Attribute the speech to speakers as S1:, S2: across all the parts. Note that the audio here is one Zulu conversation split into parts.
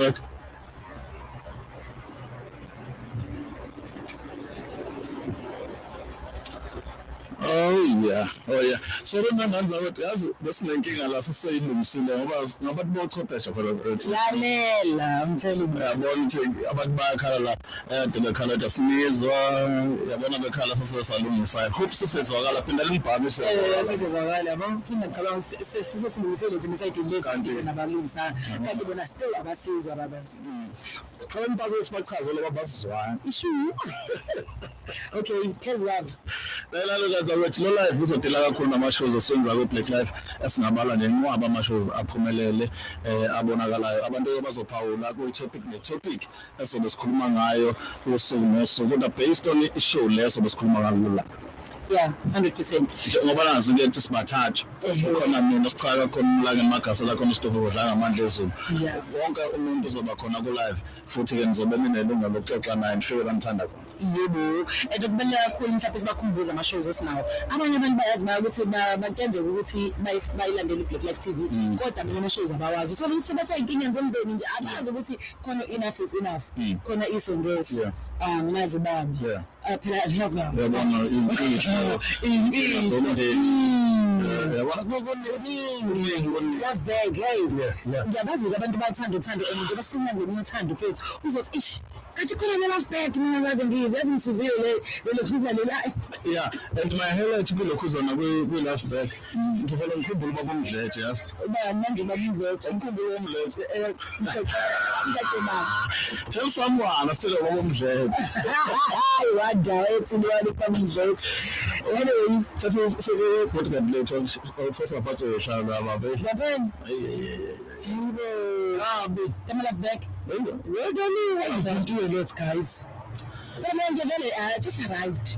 S1: Back. Oh yeah, oh yeah. So lena nganza ukuthi yazi besinenkinga la siseyilungisile ngoba ngabantu bochwepheshe phela mfethu.
S2: Lalela, I'm telling you.
S1: Yabona ukuthi abantu bayakhala la kade bekhala ukuthi asinizwa, yabona bekhala sase salungisa. Hope sesezwakala phinda limbhame
S2: sesezwakala. Sesezwakala yabo. Singacabanga sisesilungisile thina isayidini lethu kanti bona balungisa. Kanti bona still abasizwa baba.
S1: Cha impaka ukuthi bachazele babazizwana.
S2: Ishu. Okay, phezu kwabo.
S1: Lalela kazakwethu lo live uzodela kakhulu nama-shows esiwenza kwi-Black Life esingabala nje inqwaba ama-shows aphumelele abonakalayo. Abantu bazophawula kwi-topic ne-topic esobe sikhuluma ngayo usuku nosuku kodwa based on i-show leso besikhuluma ngayo la.
S2: Yeah, 100%.
S1: Njengoba nazi ke ukuthi sibathathu khona mina sichaka khona uMlangeni Magasela khona uSitofu udla ngamandla ezulu. Wonke umuntu uzoba khona ku live futhi ke nizobe ninelungelo lokuxoxa naye nifike la nithanda khona.
S2: Yebo, and kubaluleke kakhulu mhlawumbe sibakhumbuze ama-shows esinawo. Abanye abantu bayazi baya ukuthi bakuyenzeka ukuthi bayilandele i-Black Life TV kodwa amanye ama-shows abawazi. Uthola ukuthi sebesey'nkingeni zomndeni nje abazi ukuthi khona enough is enough, khona iso ngeso. Nazi ubaba. Phela
S1: yabona imfihlo
S2: imfihlo
S1: zomndeni. Yabona kuningi kuningi.
S2: Love bag, hey. Ngiyabazi-ke abantu bathanda uthando and njengoba sinyangeni yothando mfethu uzothi ish kathi khona ne-love bag mina ngaze ngizwe yazi ngisizile le lelo lela.
S1: Yeah, and my highlight kulokhuzana kwi-love bag ngivele ngikhumbule ubaba uMdletshe yazi.
S2: Ubani manje ubaba uMdletshe?
S1: Ngikhumbule uMdletshe.
S2: Ngiyatshela.
S1: Tell someone asitshele ubaba uMdletshe.
S2: Hayi wada ethi wani ubaba uMdletshe. Anyways,
S1: Thatha sebe-bodyguard lethu ophosa phansi uyohlala baba.
S2: Laphani.
S1: Yebo. Kabi.
S2: Ema love bag.
S1: Well done.
S2: I've been through a lot, guys. Kodwa nje vele I just arrived.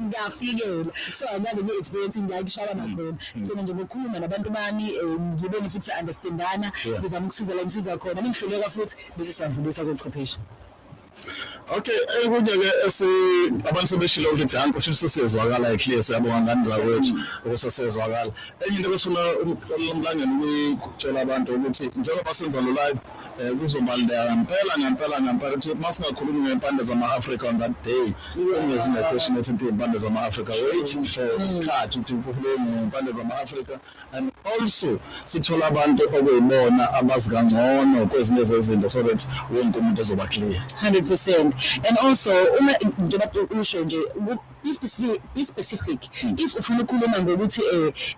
S2: Ngiyafikela. So angaze ngi-experience ngiyakushaya nakhona. Sigcina nje ngokukhuluma nabantu bami ngibone futhi understandana, ngizama ukusiza la ngisiza khona. Mengihluleka futhi bese siyadlulisa kochwepheshe.
S1: Okay, ekunye ke esi abantu sebeshilo ukuthi danko kusho sesiyezwakala clear siyabonga ngani zakwethu ukuthi sesiyezwakala. Enye into ebesifuna uMlangeni ukutshela abantu ukuthi njengoba senza lo live kuzobaluleka ngempela ngempela ngempela ukuthi masingakhulumi ngempande zama-Afrika on that day ungezi ne-question ethi into iy'mpande zama-Afrika, wait for isikhathi ukuthi kukhulunywe ngempande zama-Afrika and also sithola abantu okuyibona abazi kangcono kwezinye zezinto so that wonke umuntu ezoba clear.
S2: 100%, and also uma njengoba usho nje, be specific if ufuna ukukhuluma ngokuthi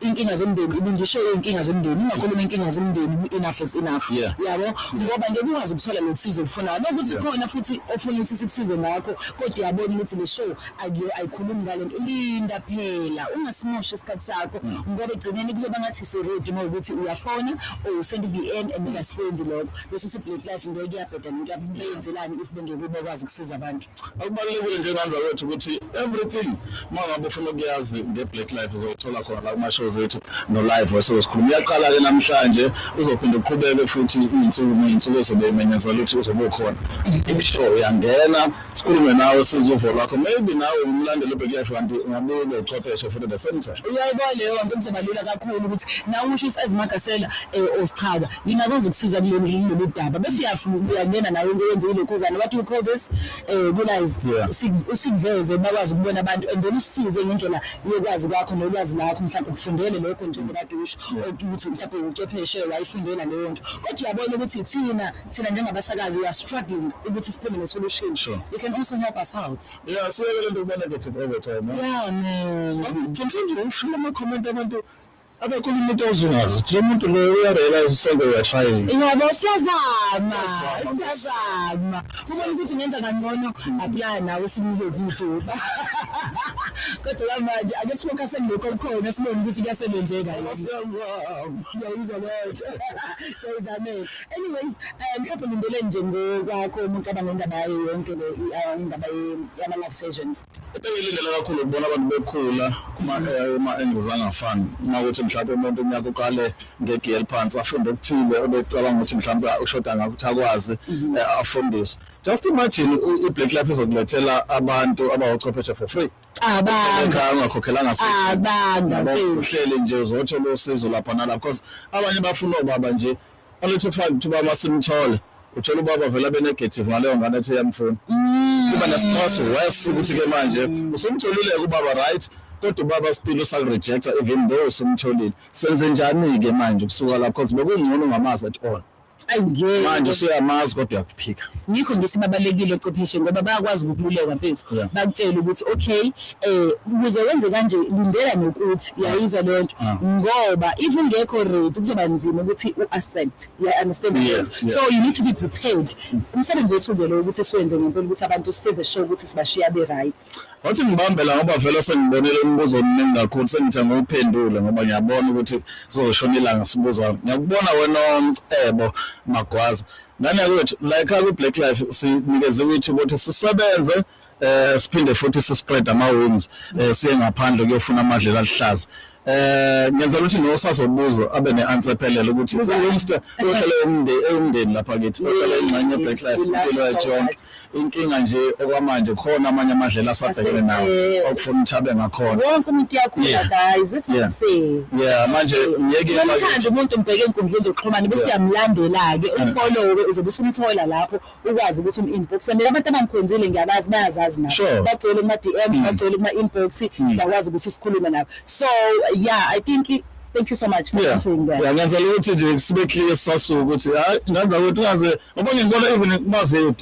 S2: inkinga zomndeni, ngisho inkinga zomndeni, ungakhuluma inkinga zomndeni enough is enough. Yabo, ngoba ngeke ukwazi ukuthola lo sizo olufunayo nokuthi khona futhi ofuna ukuthi sikusize ngakho, kodwa uyabona ukuthi le show akuyo ayikhulumi ngale nto. Linda phela, ungasimoshi isikhathi sakho ngoba egcineni kuzoba ngathi si-rude uma ukuthi uyafona or usend i-VM and ungasikwenzi lokho bese uthi Black Life ngeke iyabheda lento benzelani if bengeke bekwazi ukusiza abantu.
S1: Okubalulekile njenganza kwethu ukuthi everything uma ngabe ufuna ukuyazi nge-Black Life uzothola khona la kuma-shows ethu no-live wesobe sikhuluma. Uyaqala-ke namhlanje, uzophinde uqhubeke futhi iy'nsuku ney'nsuku ezobe imenyezela ukuthi uzobe ukhona. Ishow uyangena sikhulume nawe sizovo lwakho, maybe nawe umlandeli we-Black Life kanti ungabuye ube uchwepheshe futhi at the same time.
S2: Uyayibona leyo nto, kuzoba lula kakhulu ukuthi nawe usho ukuthi ezimagasela osichaka ngingakwazi ukusiza kulolu daba bese uyangena nawe wenze ilokhuzana, what do you call this, ku-live. Usikuveze bakwazi ukubona abantu and then usisize ngendlela yokwazi kwakho nolwazi lakho, mhlawumbe ukufundele lokho njengoba kade usho ukuthi mhlawumbe ucwepheshe wayifundela leyo nto, kodwa uyabona ukuthi thina njengabasakazi we are struggling ukuthi siphume ne-solution. You can also help us out.
S1: Yeah, siyeke lento kuba negative all the time.
S2: Yeah, man.
S1: Sometimes ufila ama-comment abantu abekhona umuntu ozungazi lo muntu lo uya-realize sonke we are trying.
S2: Yabo, siyazama, siyazama. Ubona ukuthi ngenza kangcono, apply nawe sinikeze ithuba. Kodwa manje ake sifocus kulokho okukhona sibone ukuthi kuyasebenzeka yini.
S1: Siyazama.
S2: Ngiyayizwa leyo nto. Siyayizamela. Anyways, mhlawumbe ngindele nje ngokwakho uma ucabanga indaba yayo yonke le indaba yama live sessions.
S1: Ebengilindele kakhulu ukubona abantu bekhula kuma-angles angafani. Uma ukuthi mhlawumbe umuntu unyaka uqale ngegiya eliphansi afunde okuthile obecabanga ukuthi mhlawumbe ushoda ngakho ukuthi akwazi afundiswe. Just imagine i-Black Life izokulethela abantu abawochwepheshe for free.
S2: Cabanga.
S1: Ekhaya ungakhokhelanga.
S2: Cabanga.
S1: Uhleli nje uzothola usizo lapha nalapha because abanye bafuna obaba nje alethe 5 ukuthi bama simthole. Uthola ubaba vele abe negative ngaleyo ngane ethi iyamfuna. Kuba ne-stress worse ukuthi ke manje usumtholile ubaba, right, kodwa ubaba still usakurejecta even though usumtholile. Senze njani-ke manje kusuka lapho? Because bekungcono ungamazi at all.
S2: Ayingeke.
S1: Manje usuyamazi kodwa uyakuphika.
S2: Ngikho ngithi babalekile ochwepheshe ngoba bayakwazi ukukululeka, mfethu. Bakutshela ukuthi okay, ukuze wenze kanje lindela nokuthi uyayizwa leyo nto, ngoba if ungekho ready kuzoba nzima ukuthi u-accept, you understand?
S1: Yeah.
S2: So you need to be prepared. Umsebenzi wethu-ke lo ukuthi siwenze ngempela ukuthi abantu senze sure ukuthi sibashiya be-right.
S1: Wathi ngibambe la ngoba vele sengibonile imibuzo eminingi kakhulu, sengithi angiwuphendule ngoba ngiyabona ukuthi sizoshona ilanga sibuza. Ngiyakubona wena Omcebo Magwaza. Ngane yakwethu, like ku Black Life sinikeze ithuba ukuthi sisebenze, siphinde futhi sispread ama wings, siye ngaphandle kuyofuna amadlela aluhlaza. Ngenzela ukuthi nosazobuza abe ne-answer ephelele ukuthi uYoungster uhlele umndeni lapha kithi, uhlele ingxenye ye-Black Life
S2: We love
S1: impilo
S2: you
S1: yethu
S2: so
S1: yonke.
S2: much.
S1: Inkinga nje okwamanje khona amanye amadlela asabhekene nawo okufuna ukuthi abe ngakhona.
S2: Wonke umuntu uyakhula, guys, this is fair.
S1: Yeah, manje ngiyeke.
S2: Nomthanda umuntu umbheke enkundleni zokuxhumana bese uyamlandela-ke, umfollowe, uzobe usumthola lapho, ukwazi ukuthi um-inbox. Mina abantu abangikhonzile ngiyabazi, bayazazi nabo. Bagcwele kuma-DMs, bagcwele kuma-inbox, siyakwazi ukuthi sikhulume nabo. So yeah, I think thank you so much for answering that.
S1: Yeah, ngenzela ukuthi nje sibe clear sasuka ukuthi hayi, ngenza ukuthi ungaze ngoba ngibona even kuma-video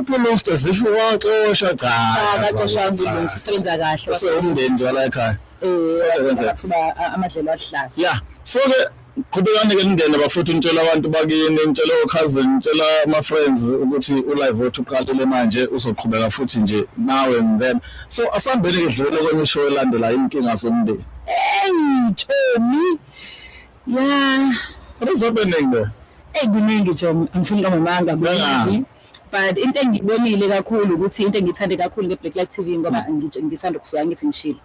S1: uProlongster zifo waxosha, cha.
S2: Akaxoshwanga uLungisa, usebenza kahle.
S1: Sewumndeni nje la ekhaya. Sebenza.
S2: Amathuba amadlelo aluhlaza.
S1: Yeah, so ke qhubekani ke ningene bafuthu, nitshela abantu bakini, nitshela o-cousin, nitshela ama-friends ukuthi ulive wethu uqalile manje, uzoqhubeka futhi nje now and then. So asambeni ke dlule kwenye show elandelayo, inkinga zomndeni.
S2: Hey Tommy, yeah.
S1: Kuzobe ningi lo.
S2: Hey, kuningi Tom, angifuni kamamanga, kuningi. But into engibonile kakhulu ukuthi into engiyithande kakhulu nge-Black Life TV, ngoba ngisanda kufika, ngithi ngishilo.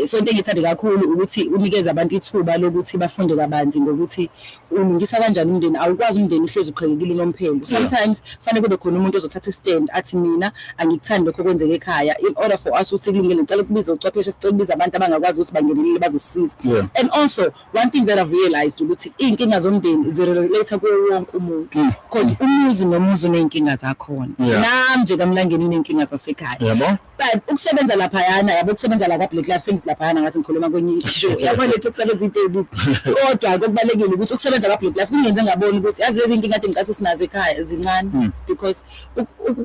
S2: So into engiyithande kakhulu ukuthi unikeze abantu ithuba lokuthi bafunde kabanzi ngokuthi ulungisa kanjani umndeni. Awukwazi umndeni uhlezi uqhekekile unomphelo. Sometimes fanele kube khona umuntu ozothatha istand athi mina angikuthandi lokho okwenzeka ekhaya. In order for us ukuthi kulungele, ngicela ukubiza uchwepheshe, sicela ukubiza abantu abangakwazi ukuthi bangenelele bazosisiza. And also one thing that I've realized ukuthi iy'nkinga zomndeni zirelate kuwo wonke umuntu because umuzi nomuzi uney'nkinga zakhona. Nami nje kaMlangeni iney'nkinga zasekhaya. But ukusebenza laphayana, yabo, ukusebenza la kwa-Black Life, sengithi laphayana ngathi ngikhuluma kwenye ishow, yabo, lethu ukusebenza into ebi, kodwa kubalulekile ukuthi ukusebenza kwa-Black Life kungenze ngabona ukuthi yazi lezi nkinga kade ngicase sinazo ekhaya zincane, because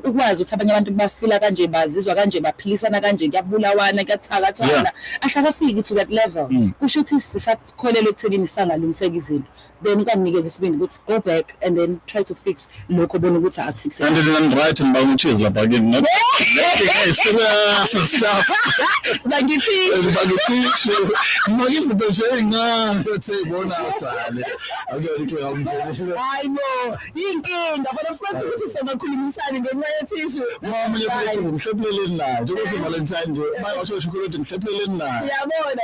S2: ukwazi ukuthi abanye abantu bafila kanje, bazizwa kanje, baphilisana kanje, kuyabulawana, kuyathakathwana, ahlakafiki to that level, kusho ukuthi sisakholelwa ekuthenini sangalungiseka izinto. Then kwanginikeza isibindi ukuthi go back and then try to fix lokho obona ukuthi akufixe.
S1: And then right, ngibanga ucheese lapha kimi. Not serious stuff.
S2: Sinangithi
S1: Ngibanga uthishu. Ngibanga izinto nje ey'ncane ethi ey'bona uthale. Akuyona inkinga umndeni.
S2: Hayi bo, inkinga bona futhi ukuthi songakhulumisani ngenxa yethishu.
S1: Uma omunye futhi ngihlephuleleni naye njengoba se-Valentine nje, uma washo chocolate ngihlephuleleni naye.
S2: Uyabona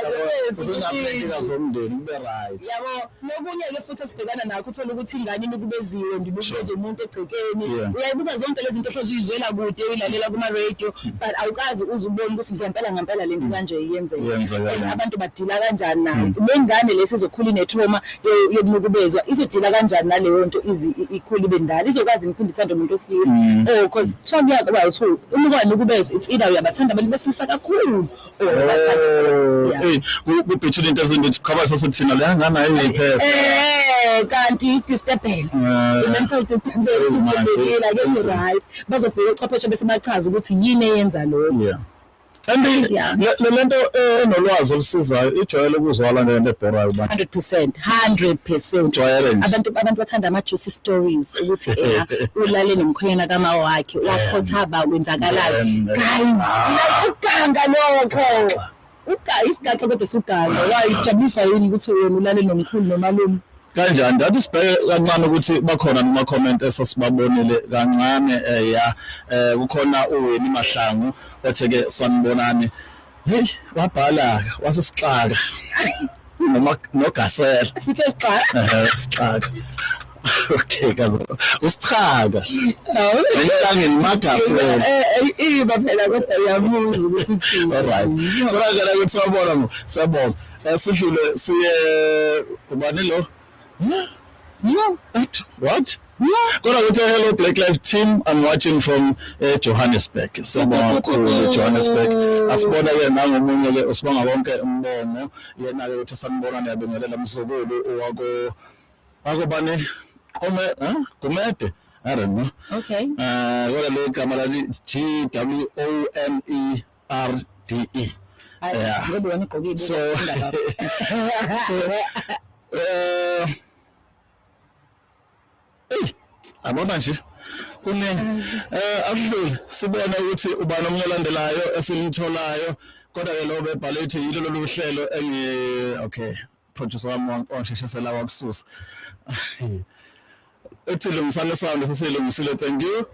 S2: nje.
S1: Usengabe zomndeni kube right.
S2: Yabo, nokunye-ke futhi esibhekana nakho, uthola ukuthi ingane inukubeziwe, ndinukubeza umuntu egcekeni. Uyayibuka zonke lezi zinto ohlezi uyizwela kude, uyilalela kuma-radio, but awukazi uze ubone ukuthi ngempela ngempela le nto kanje iyenzeka.
S1: Iyenzeka,
S2: And abantu badila kanjani nayo le ngane lesi izokhula ine-trauma yokunukubezwa, izodila kanjani naleyo nto ize ikhule ibe ndala, izokwazi iphinde ithande umuntu wesilisa? Oh, because kuthiwa kuya well uma kwanukubezwa, it's either uyabathanda abantu besilisa kakhulu or ubathanda, yeah.
S1: Hey, kubhethile into ezimbi, qhaba sasethina le ngane ayiphepha.
S2: Kanti i-disturbance, i-mental disturbance
S1: Oh,
S2: akekho right. Bazofika ochwepheshe bese bachaza ukuthi yini eyenza lokho.
S1: Yeah. And le lento enolwazi olusizayo ijwayele ukuzwala ngento ebhorayo kubantu.
S2: 100%, 100%.
S1: Ujwayele nje.
S2: Abantu bathanda ama juicy stories ukuthi ulale nomkhwenyana kama wakhe, wakhotha ba kwenzakalayo. Guys, like uganga lokho. Uga isigaxa kodwa suganga. Wayijabuliswa yini ukuthi wena ulale nomkhulu nomalume?
S1: Kanjani? Ngathi sibheke kancane ukuthi bakhona noma comment esasibabonile kancane. Ya, kukhona uWini Mahlangu othe ke sanibonani. Hey, wabhala wasesixaka noma nogasela.
S2: Uthe sixaka.
S1: Sixaka. Okay, kaze usichaka. Elangeni magasela.
S2: Iba phela kodwa uyamuzwa ukuthi uthini.
S1: All right. Kodwa ke ukuthi siyabona ngo, siyabonga. Sidlule siye ubani lo? No, what? What? Kodwa kuthi, "Hello Black Life team, I'm watching from Johannesburg." Siyabonga kakhulu, Johannesburg. Asibona ke nangomunye ke, usibonga konke umbongo yena ke, uthi, "Sanibona, niyabingelela mzukulu wako wako bani Qome, eh Gumede, I don't know." Kodwa le gama lali G W O M E R D E. Yeah.
S2: Ngoba wena ugqoke.
S1: So hey, abona nje kuningi. Asidlule sibone ukuthi ubani omunye olandelayo esimtholayo. Kodwa ke lo bebhale ethi yilo lolu hlelo engi, okay, producer wami wangisheshisela wakususa. Uthi lungisana sound, sesilungisile, thank you.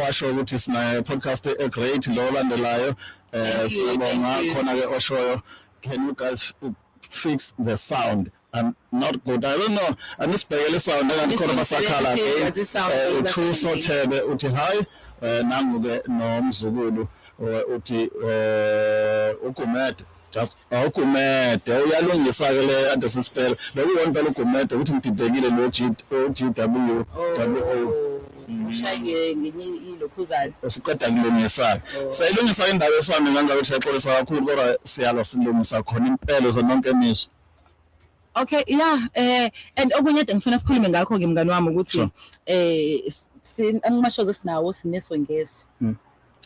S1: Washo ukuthi sina podcast e great lo olandelayo.
S2: Thank you,
S1: Siyabonga.
S2: Thank you.
S1: Khona ke oshoyo, "Can you guys fix the sound? I'm not good, I don't know." Anisibhekele sound engathi khona basakhala
S2: Anisibhekele
S1: again.
S2: ukuthi sound
S1: Uthuso Thebe uthi hi. Nangu ke nomzukulu, uthi uGumede, just awugumede uyalungisa ke le ade sisipela bekuwona phela uGumede ukuthi ngididekile lo G O G W W O.
S2: Ushaye ngenye ilokhuzana.
S1: Usiqeda kulungisa, sayilungisa indaba esami ngenza ukuthi siyaxolisa kakhulu, kodwa siyalwa silungisa khona impela zononke imizwa.
S2: Okay, yeah, and okunye ade ngifuna sikhulume ngakho ke, mngani wami, ukuthi ama shows esinawo sineso ngeso.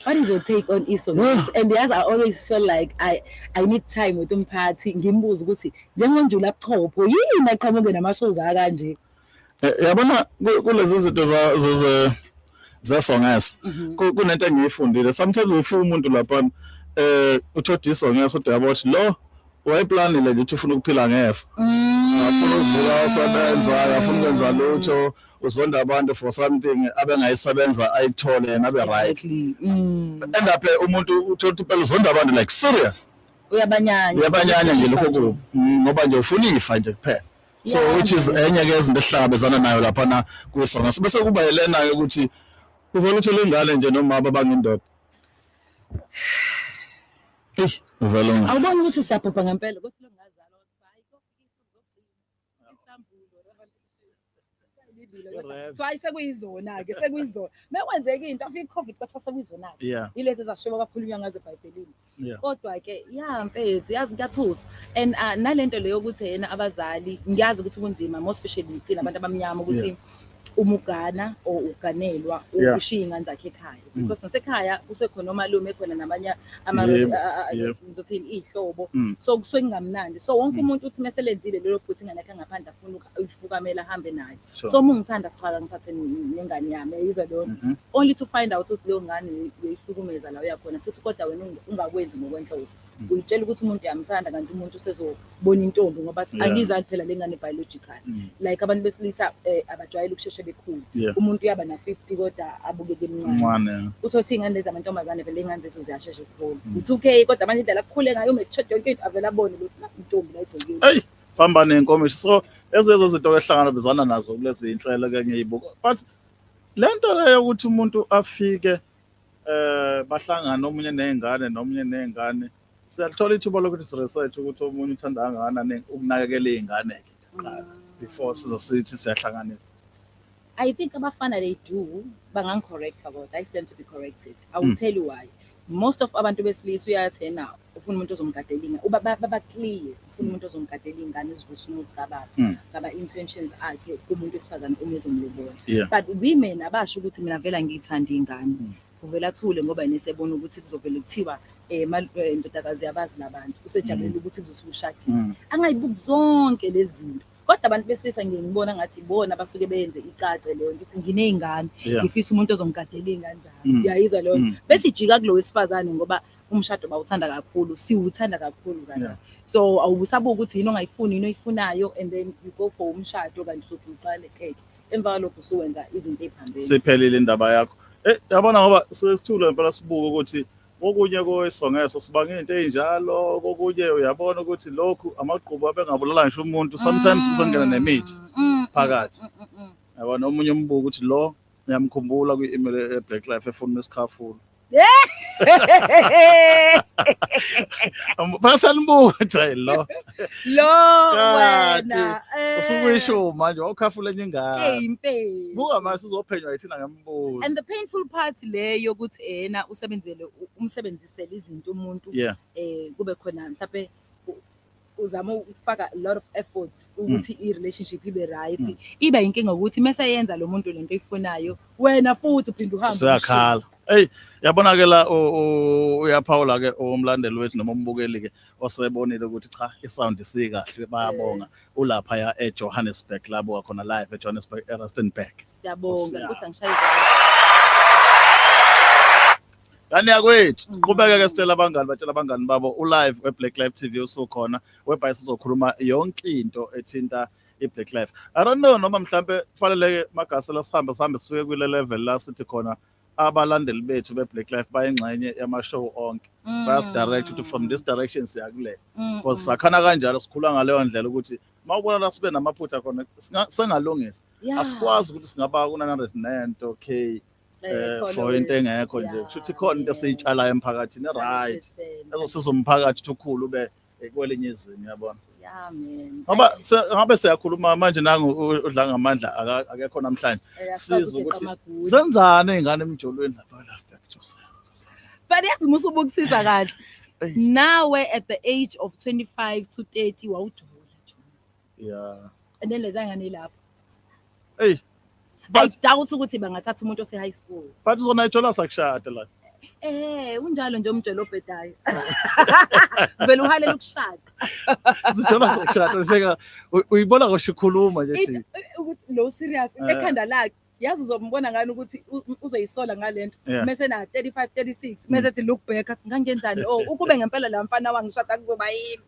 S2: What is your take on iso ngeso? And yes, I always feel like I need time with umphathi ngimbuze ukuthi njengonjula buchopho yini aqhamuke nama shows akanje.
S1: Yabona kulezi zinto zesongeso kunento engiyifundile. Sometimes ufika umuntu lapha, uthoda isongeso, kodwa yabo ukuthi lo wayeplanile nje ukuthi ufuna ukuphila ngefa, afuna ukuvuka usebenza, afuna ukwenza lutho, uzonda abantu for something abengayisebenza ayithole yena abe right. End up umuntu uthola ukuthi impela uzonda abantu, like serious.
S2: Uyabanyanya.
S1: Uyabanyanya nje lokho kubi. Ngoba nje ufuna ifa nje kuphela, so which is enye ke izinto ehlangabezana nayo laphana kwisonga. Bese kuba yilena ke ukuthi uvela uthole ingane nje nomama abangindoda. Eyi, uvela
S2: Awuboni ukuthi siyabhubha ngempela kwesilo ngazalwa kuthiwa hayi kofika iy'nsuku zokugcina isambulo. So hayi, sekuyizona-ke, sekuyizona mekwenzeka into afika i-COVID, kwathiwa sekuyizona-ke yilezi ezashiwo kakhulunywa ngazo ebhayibhelini. Kodwa-ke ya mfethu, yazi kuyathusa and nalento leyo ukuthi yena abazali, ngiyazi ukuthi kunzima, more especially thina abantu abamnyama, ukuthi uma ugana or uganelwa ushiye iy'ngane zakhe ekhaya, because nasekhaya kusekhona omalume khona namanye ngizothini, iy'hlobo. So kusuke kungamnandi, so wonke umuntu uthi meselenzile lelo phutha, ingane yakhe ngaphandle afuna uyifukamela ahambe nayo. So uma ungithanda sichaka ngithathe nengane yami, yayizwa leyo nto, only to find out ukuthi leyo ngane uyayihlukumeza la uyakhona futhi, kodwa wena ungakwenzi ngokwenhloso. Uyitshela ukuthi umuntu uyamthanda, kanti umuntu usezobona intombi ngoba athi angizali phela le ngane biological. Like abantu besilisa abajwayele ukusheshe bekhule. Umuntu uyaba na-50 kodwa abukeke emncane.
S1: Ncane.
S2: Uthole iy'ngane lezi amantombazane vele, iy'ngane zethu ziyashesha ukukhula. U-2K, kodwa manje indlela akukhule ngayo uma kushada yonke into, avele abone ukuthi na intombi la egcekeni.
S1: Eyi, phambane inkomishi. So ezezo zinto ehlangabezana nazo kulezi inhlelo ke ngiyibuka, but le nto leyo ukuthi umuntu afike bahlangane omunye ney'ngane nomunye ney'ngane, siyalithola ithuba lokuthi si-research ukuthi omunye uthanda kangakanani ukunakekela iy'ngane-ke kuqala before size sithi siyahlanganisa.
S2: I think abafana they do, bangangi-correcta kodwa I stand to be corrected. I will tell you why. Most of abantu besilisa uyathi ena ufuna umuntu ozomgadela ingane. Uba baba clear, ufuna umuntu ozomgadela ingane ezivuse umuzi kababa. Ngaba intentions akhe kumuntu wesifazane uma ezomlobola. But women abasho ukuthi mina vele angiyithandi ingane. Uvela athule ngoba yena esebona ukuthi kuzovele kuthiwa ndodakazi yabazi labantu. Usejabulela ukuthi kuzosuka ushadile. Angayibuki zonke lezi zinto. Kodwa abantu besilisa ngiye ngibona ngathi ibona abasuke benze icace leyo nto ukuthi nginey'ngane, ngifisa umuntu ozongigadela iy'ngane zami. Uyayizwa leyo nto? Bese ijika kulo wesifazane ngoba umshado bawuthanda kakhulu, siwuthanda kakhulu rather. So awusabuka ukuthi yini ongayifuni, yini oyifunayo, and then you go for umshado, kanti uzofuna uqalekeke. Emva kwalokho usuwenza izinto ey'phambene.
S1: Siphelile indaba yakho. Yabona, ngoba sesithule impela sibuka ukuthi kokunye koyisongeso sibanga into ey'njalo, kokunye uyabona ukuthi lokhu amagqubu abengabulala ngisho umuntu, sometimes usangena nemithi phakathi. Yabona omunye umbuko ukuthi lo ngiyamkhumbula kwi-email e-Black Life efuna isikhafula. Phela sanibuka hayi lo.
S3: Lo
S1: Kati,
S3: wena.
S1: Usukuyisho manje wawukhafula enye ingane.
S3: Hey impela.
S1: Buka manje uzophenywa yithina ngembuzo.
S3: And the painful part le yokuthi ena usebenzele umsebenzisele izinto umuntu kube khona mhlawumbe uzama ukufaka a lot of efforts ukuthi i-relationship ibe right. Iba inkinga ukuthi mase yenza lo muntu lento oyifunayo wena futhi uphinde uhambe
S1: Usuyakhala. Hey, yabona ke la uyaphawula ke umlandeli wethu noma umbukeli ke osebonile ukuthi cha, isound isikahle, bayabonga. Ulapha ya eJohannesburg, labo khona live eJohannesburg, eRustenburg.
S3: Siyabonga.
S1: Nkosi.
S3: Ukuthi angishaye izandla.
S1: Ngani yakwethu, qhubeka ke sitshela abangani, batshela abangani babo ulive weBlack Life TV usukhona, whereby sizokhuluma yonke into ethinta iBlack Life. I don't know noma mhlambe kufanele Magasela sihambe sihambe sifike kule level la sithi khona abalandeli bethu beBlack Life bayingxenye yama-show onke. Bayasidirect ukuthi from this direction siya kule. Because sakhana kanjalo, sikhula ngaleyo ndlela ukuthi mawubona la sibe namaphutha khona sengalungisa. Asikwazi ukuthi singaba ku 900 nento K for into engekho nje. Kusho ukuthi khona into esiyitshalayo emphakathini, right?
S3: 100%.
S1: Ezosiza umphakathi ukuthi ukhulu ube kwelinye izinga, uyabona.
S3: Yeah man.
S1: Ngoba ngabe siyakhuluma manje nangu udla ngamandla akekho namhlanje.
S3: Asikwazi
S1: Sizwe
S3: ukugeqa
S1: ukuthi
S3: amagula.
S1: zenzani iy'ngane emjolweni lapha, love back Joseph.
S3: But yazi musubukisisa kahle.
S1: Eyi.
S3: Nawe at the age of 25 to 30 wawujola Jona. And then leza ngane lapho.
S1: Hey.
S3: I
S1: But
S3: doubt ukuthi bangathatha umuntu ose high school.
S1: But uzona ijola sakushada la.
S3: Unjalo nje umjolo obhedayo. Vele uhalela ukushada.
S1: Sijola sakushada seka uyibona ngoshikhuluma nje thi.
S3: Ukuthi lo serious ekhanda lakhe. Yazi uzombona ngani ukuthi uzoyisola ngalento mase na 35 36 mase ethi look back athi ngangenzani, oh, ukube ngempela la mfana wangishada kuzoba yini.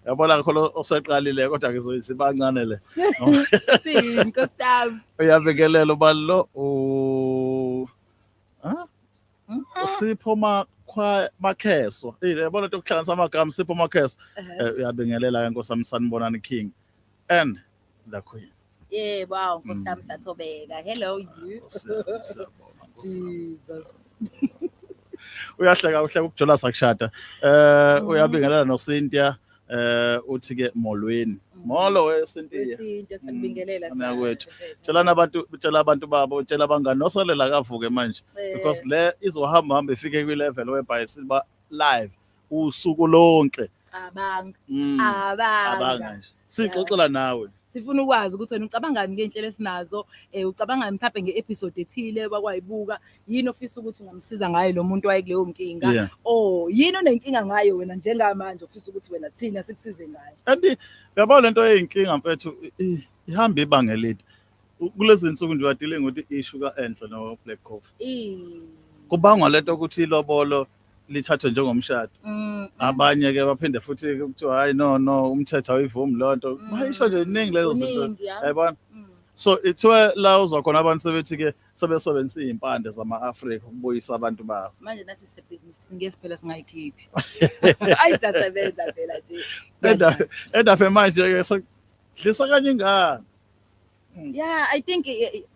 S1: Yabona khona oseqalile kodwa ngizoyisa bancane le.
S3: Sini Nkosi yami.
S1: Uyabikelela ubani lo u Ha? Usipho Makhwa Makheso. Eh, yabona into yokuhlanganisa amagama, Sipho Makheso. Uyabingelela ke Nkosi yami, sanibonani King and the Queen.
S3: Yebo, awu Nkosi yami, sathobeka. Hello you.
S1: Nkosi yami, siyabonga Nkosi yami.
S3: Jesus.
S1: Uyahleka, uhleka ukujola sakushada. Uyabingelela noCynthia, uthi ke molweni. Molo we Cynthia.
S3: Wesintu sakubingelela.
S1: Nakwethu. Tshelana abantu, tshela abantu babo, tshela abangani nosalela kavuke manje because le izohamba hamba ifike kwi level whereby siba live usuku lonke.
S3: Cabanga.
S1: Cabanga
S3: Cabanga.
S1: nje. Sixoxela nawe.
S3: Sifuna ukwazi ukuthi wena ucabangani ngey'nhlelo esinazo, ucabangani mhlawumbe nge-episode ethile wakwayibuka, yini ofisa ukuthi ungamsiza ngayo lo muntu wayekuleyo nkinga, or yini onenkinga ngayo wena njengamanje ofisa ukuthi wena thina sikusize ngayo.
S1: And uyabona lento eyinkinga mfethu ihamba ibanga elide. Kulezi insuku nje uyadealing ukuthi issue ka-Enhle no Black Coffee. Kubangwa lento ukuthi ilobolo lithathwe njengomshado. Abanye ke baphinde futhi kuthiwa hayi, no, umthetho awuyivumi loo nto. Bayisho nje iningi lezo zinto.
S3: Kuningi, ya.
S1: Yayibona? So ithiwe la uzwa khona abantu sebethi ke sebesebenzisa iy'mpande zama-Afrika ukubuyisa abantu babo.
S3: Manje nathi sisebhizinisini ngeke siphela singayikhiphi. Ayi, siyasebenza phela nje.
S1: Endabe manje ke sekudlisa kanye ingane.
S3: Yeah, I think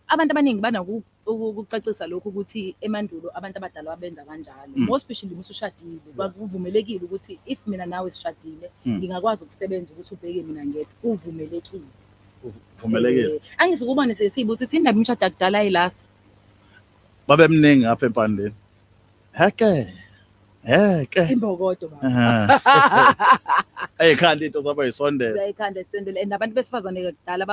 S3: abantu abaningi banako ukucacisa lokhu ukuthi emandulo abantu abadala babenza kanjalo. More especially uma usushadile, kwakuvumelekile ukuthi if mina nawe sishadile, ngingakwazi ukusebenza ukuthi ubheke mina ngedwa, uvumelekile.
S1: Vumelekile.
S3: Angisukubone sesibuza ukuthi indaba imishado yakudala ayilast.
S1: Babe mningi apha empandeni. Heke. Heke.
S3: Imbokodo baba.
S1: Eyikhanda into zabo yisondela.
S3: Ziyayikhanda isendele and abantu besifazane kudala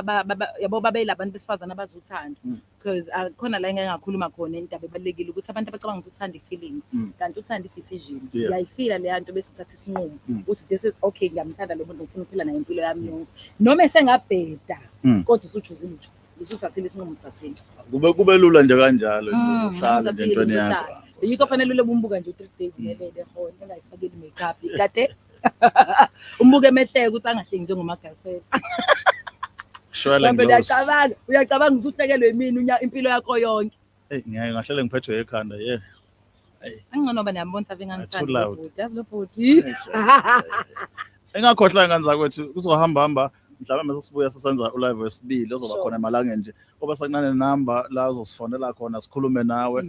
S3: yabo babeyila abantu besifazane abazuthanda. Because khona la engeke ngakhuluma khona indaba ebalulekile ukuthi abantu abacabanga ukuthi uthanda i-feeling kanti uthanda i-decision. Uyayifila leya nto bese uthatha isinqumo uthi this is okay, ngiyamthanda lo muntu, ngifuna ukuphila naye impilo yami yonke. Noma esengabheda kodwa usuchuzile, uchuzile, usuthathile isinqumo, usithathile.
S1: Kube lula nje kanjalo nje uhlale nje entweni yakho.
S3: Yikho fanele ule umbuka nje u-3 days ngelele khona engayifakeli makeup kade umbuke emehleke ukuthi angahleki njengomagafela.
S1: Shwele
S3: Mhlawumbe
S1: ngilosi.
S3: uyacabanga usuhlekelwe yimini impilo yakho yonke.
S1: Ey, ngeke ngahlale ngiphethwe ekhanda ye.
S3: Angcono ba niyambona save ngangithanda
S1: Too loud.
S3: lo bhuti. Yazi lo bhuti.
S1: Engakhohlwa ingane zakwethu kuzohamba hamba. Mhlawumbe mase sibuya sesenza ulive wesibili ozoba khona emalangeni nje, ngoba sekunane number la uzosifonela khona sikhulume nawe.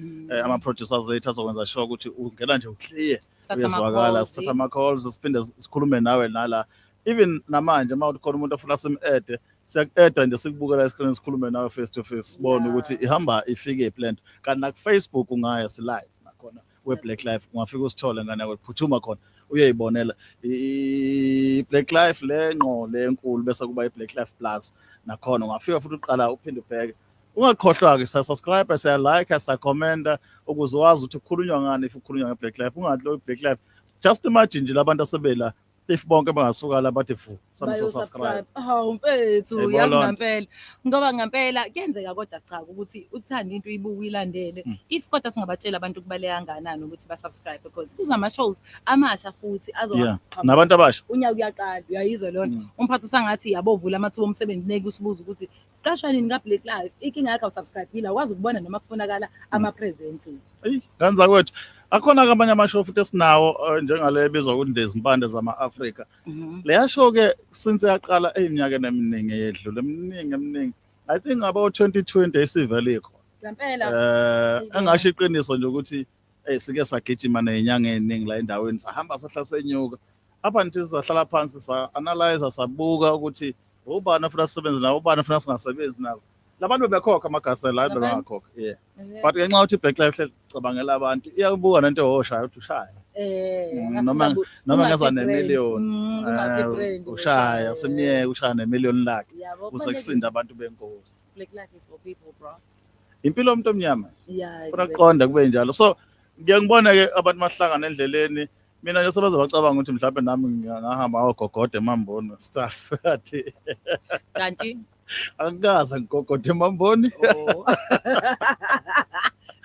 S1: Ama-producers ethu azokwenza sure ukuthi ungena nje uclear,
S3: Sithatha
S1: uyezwakala.
S3: ama-calls.
S1: Sithatha ama-calls, siphinde sikhulume nawe nala. Even namanje uma khona umuntu ofuna sim-adde, siyaku-adda nje, sikubukela esikhoneni, sikhulume nawe face to face, sibone ukuthi ihamba ifike iplant. Kanti naku-Facebook ungaya, si-live nakhona we-Black Life, ungafika usithole ngane yakwethu, phuthuma khona uyeyibonela i-Black Life le ngqo le enkulu, bese kuba i-Black Life Plus nakhona ungafika futhi uqala uphinde ubheke. Ungakhohlwa-ke, siya-subscribe, siya-like, siya-commenta ukuze wazi ukuthi kukhulunywa ngani. If kukhulunywa nge-Black Life, ungathi lo i-Black Life. Just imagine nje labantu asebela, if bonke bangasuka la bathi vu sami so-subscribe.
S3: Bayo-subscribe. Hawu mfethu,
S1: Yayibona
S3: yazi
S1: loo nto.
S3: Ngampela. Ngoba ngampela kuyenzeka kodwa cha ukuthi uthande into uyibuke uyilandele. If kodwa singabatshela abantu kubaluleke kangakanani ukuthi ba-subscribe, because kuza ama-shows amasha futhi azoqhamuka.
S1: Nabantu abasha.
S3: Unyaka uyaqala, uyayizwa leyo nto. Umphathi usangathi yabo vula amathuba omsebenzi, neke usibuza ukuthi qashwa nini ka-Black Life. Inkinga yakho awusubscribe-ile, awukwazi ukubona noma kufunakala ama-presenters.
S1: Eyi, ngane zakwethu, akhona-ke amanye amashow futhi esinawo, njengale ebizwa ukuthi Ndezimpande zama-Afrika. Leya show-ke since yaqala ey'minyakeni eminingi eyedlule, eminingi eminingi, I think about 2020 esivele ikhona.
S3: Ngempela.
S1: Engasho iqiniso nje ukuthi sike sagijima ney'nyanga ey'ningi la endaweni, sahamba sahla senyuka up until sahlala phansi, sa-analyze, sabuka ukuthi ubani ofuna sisebenze nawo, ubani ofuna singasebenzi nabo. Labantu bebekhokha amagasela, hayi,
S3: Labantu?
S1: Bebengakhokha, yeah, but ngenxa yokuthi i-Black Life hleli cabangela abantu, iyakubuka nento oshaya ukuthi ushaya noma ngeza nemiliyoni, ushaya simyeke ushaya nemiliyoni lakhe ukuze kusinda abantu benkosi.
S3: Black Life is for people, bro.
S1: Impilo yomuntu omnyama. Funa kuqonda kube njalo. So ngiye ngibone-ke abantu mahlangana endleleni, mina nje sebaze bacabanga ukuthi mhlawumbe nami ngingahamba ngayogogoda emamboni staff athi.
S3: Kanti
S1: Angikaze ngigogode emamboni.
S3: Oh.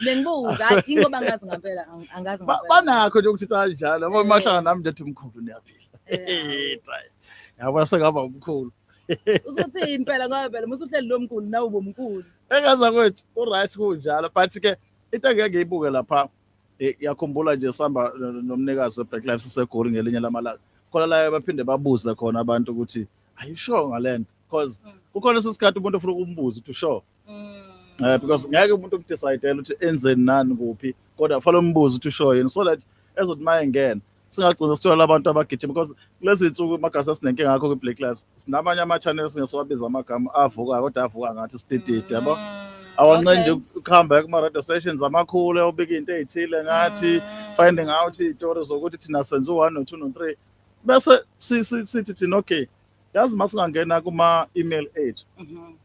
S3: Bengibuza, hayi, ingoba ngazi ngampela, angazi ngampela.
S1: Banakho nje ukuthi kanjalo yabo, mahlangana nami nje athi, "Mkhulu, niyaphila?" Yabona, sengaba umkhulu.
S3: Uzothini phela, ngoba phela musuhleli lo mkhulu nawe ubomkhulu.
S1: Engaza kwethu uright kunjalo, but ke into engeke ngiyibuke lapha, ngiyakhumbula nje sihamba nomnikazi we-Black Life siseGoli ngelinye lamalanga, khona la baphinde babuze khona abantu ukuthi, "Are you sure ngale nto?" Because kukhona leso sikhathi umuntu ofuna ukumbuza ukuthi usure, because ngeke umuntu ukudecide ukuthi enzeni nani kuphi, kodwa kufanele umbuze ukuthi usure yini, so that ezothi uma engena singagcina sithola abantu abagijima, because kulezi zinsuku amagasi asinenkinga ngakho kwi-Black Lives, sinamanye ama-channel singesiwabiza amagama avukayo, kodwa avuka ngathi sitititi yabo, awanqendi ukuhamba kuma-radio stations amakhulu ayobika into ey'thile ngathi finding out iy'tori zokuthi thina senze u-one no-two no-three, bese sithi thina, okay, yazi uma singangena kuma-email ethu,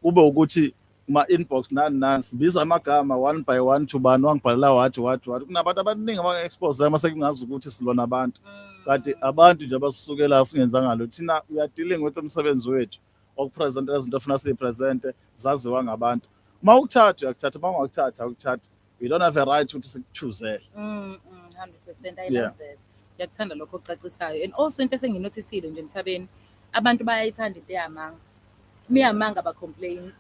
S1: kube ukuthi kuma-inbox nani nani, sibiza amagama one by one to bani wangibhalela wathi wathi wathi. Kunabantu abaningi abanga-expose mase kungazi ukuthi silona abantu, kanti abantu nje abasisukela singenzanga lutho. Thina we are dealing with umsebenzi wethu okupresenta izinto ofuna siyipresente zaziwa ngabantu. Uma ukuthatha uyakuthatha, uma ungakuthatha awukuthathi. We don't have a right ukuthi sikuchoosele.
S3: 100%, I love that. Ngiyakuthanda lokho okucacisayo. And also into esenginothisile nje emhlabeni, abantu bayayithanda into eyamanga. Uma iyamanga ba-complain.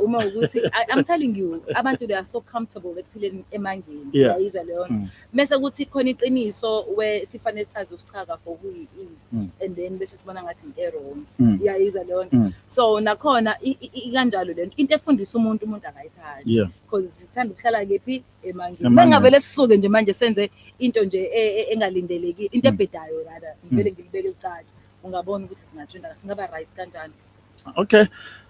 S3: Uma ukuthi I'm telling you, abantu they are so comfortable ekuphileni emangeni. Uyayizwa leyo nto. Mese kuthi khona iqiniso we sifanele sazi usichaka for who he is and then bese sibona ngathi into e-wrong. Uyayizwa leyo nto. So nakhona ikanjalo lento. Into efundisa umuntu, umuntu akayithandi. Because sithanda ukuhlala kephi? Emangeni.
S1: Emangeni.
S3: Mengavele sisuke nje manje senze into nje engalindelekile, into ebhedayo rather, ngivele ngilibeke licace. Ungabona ukuthi singatshinda, singaba right kanjani.
S1: Okay.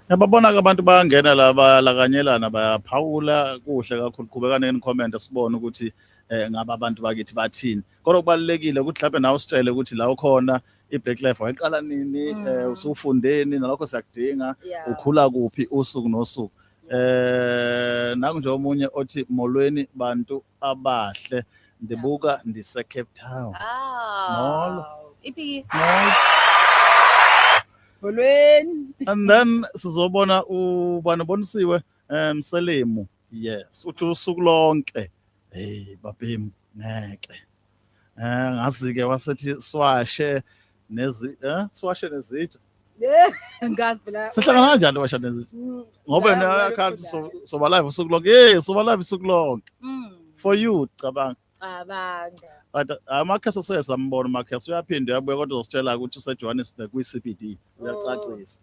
S1: Yababona ke abantu bayangena la, bayalakanyelana, bayaphawula kuhle kakhulu. Qhubeka neni comment, sibone ukuthi ngabe abantu bakithi bathini. Kodwa kubalulekile ukuthi mhlawumbe nawe usitshele ukuthi la ukhona i-Black Life wayiqala nini, usufundeni, nalokho siyakudinga. Ukhula kuphi usuku nosuku. Naku nje omunye othi, "Molweni bantu abahle. Ndibuka ndise Cape Town."
S3: Ah.
S1: Molo.
S3: Iphi?
S1: Molo.
S3: Molweni.
S1: And then sizobona ubani bonisiwe Mselemu. Yes, uthi usuku lonke. Hey babhemu, ngeke. Ngazi ke wasethi swashe nezi swashe nezitsha.
S3: Yeah, ngazi phela.
S1: Sihlangana kanjani washa nezitsha? Ngoba
S3: La,
S1: na
S3: wena
S1: account
S3: ufundayo.
S1: soba live usuku lonke. Hey, soba live usuku lonke. For you, cabanga.
S3: Cabanga.
S1: But amakhesi sesambona, uMakhesi uyaphinda uyabuya, kodwa uzositshela ukuthi useJohannesburg kwi-CBD. Uyacacisa.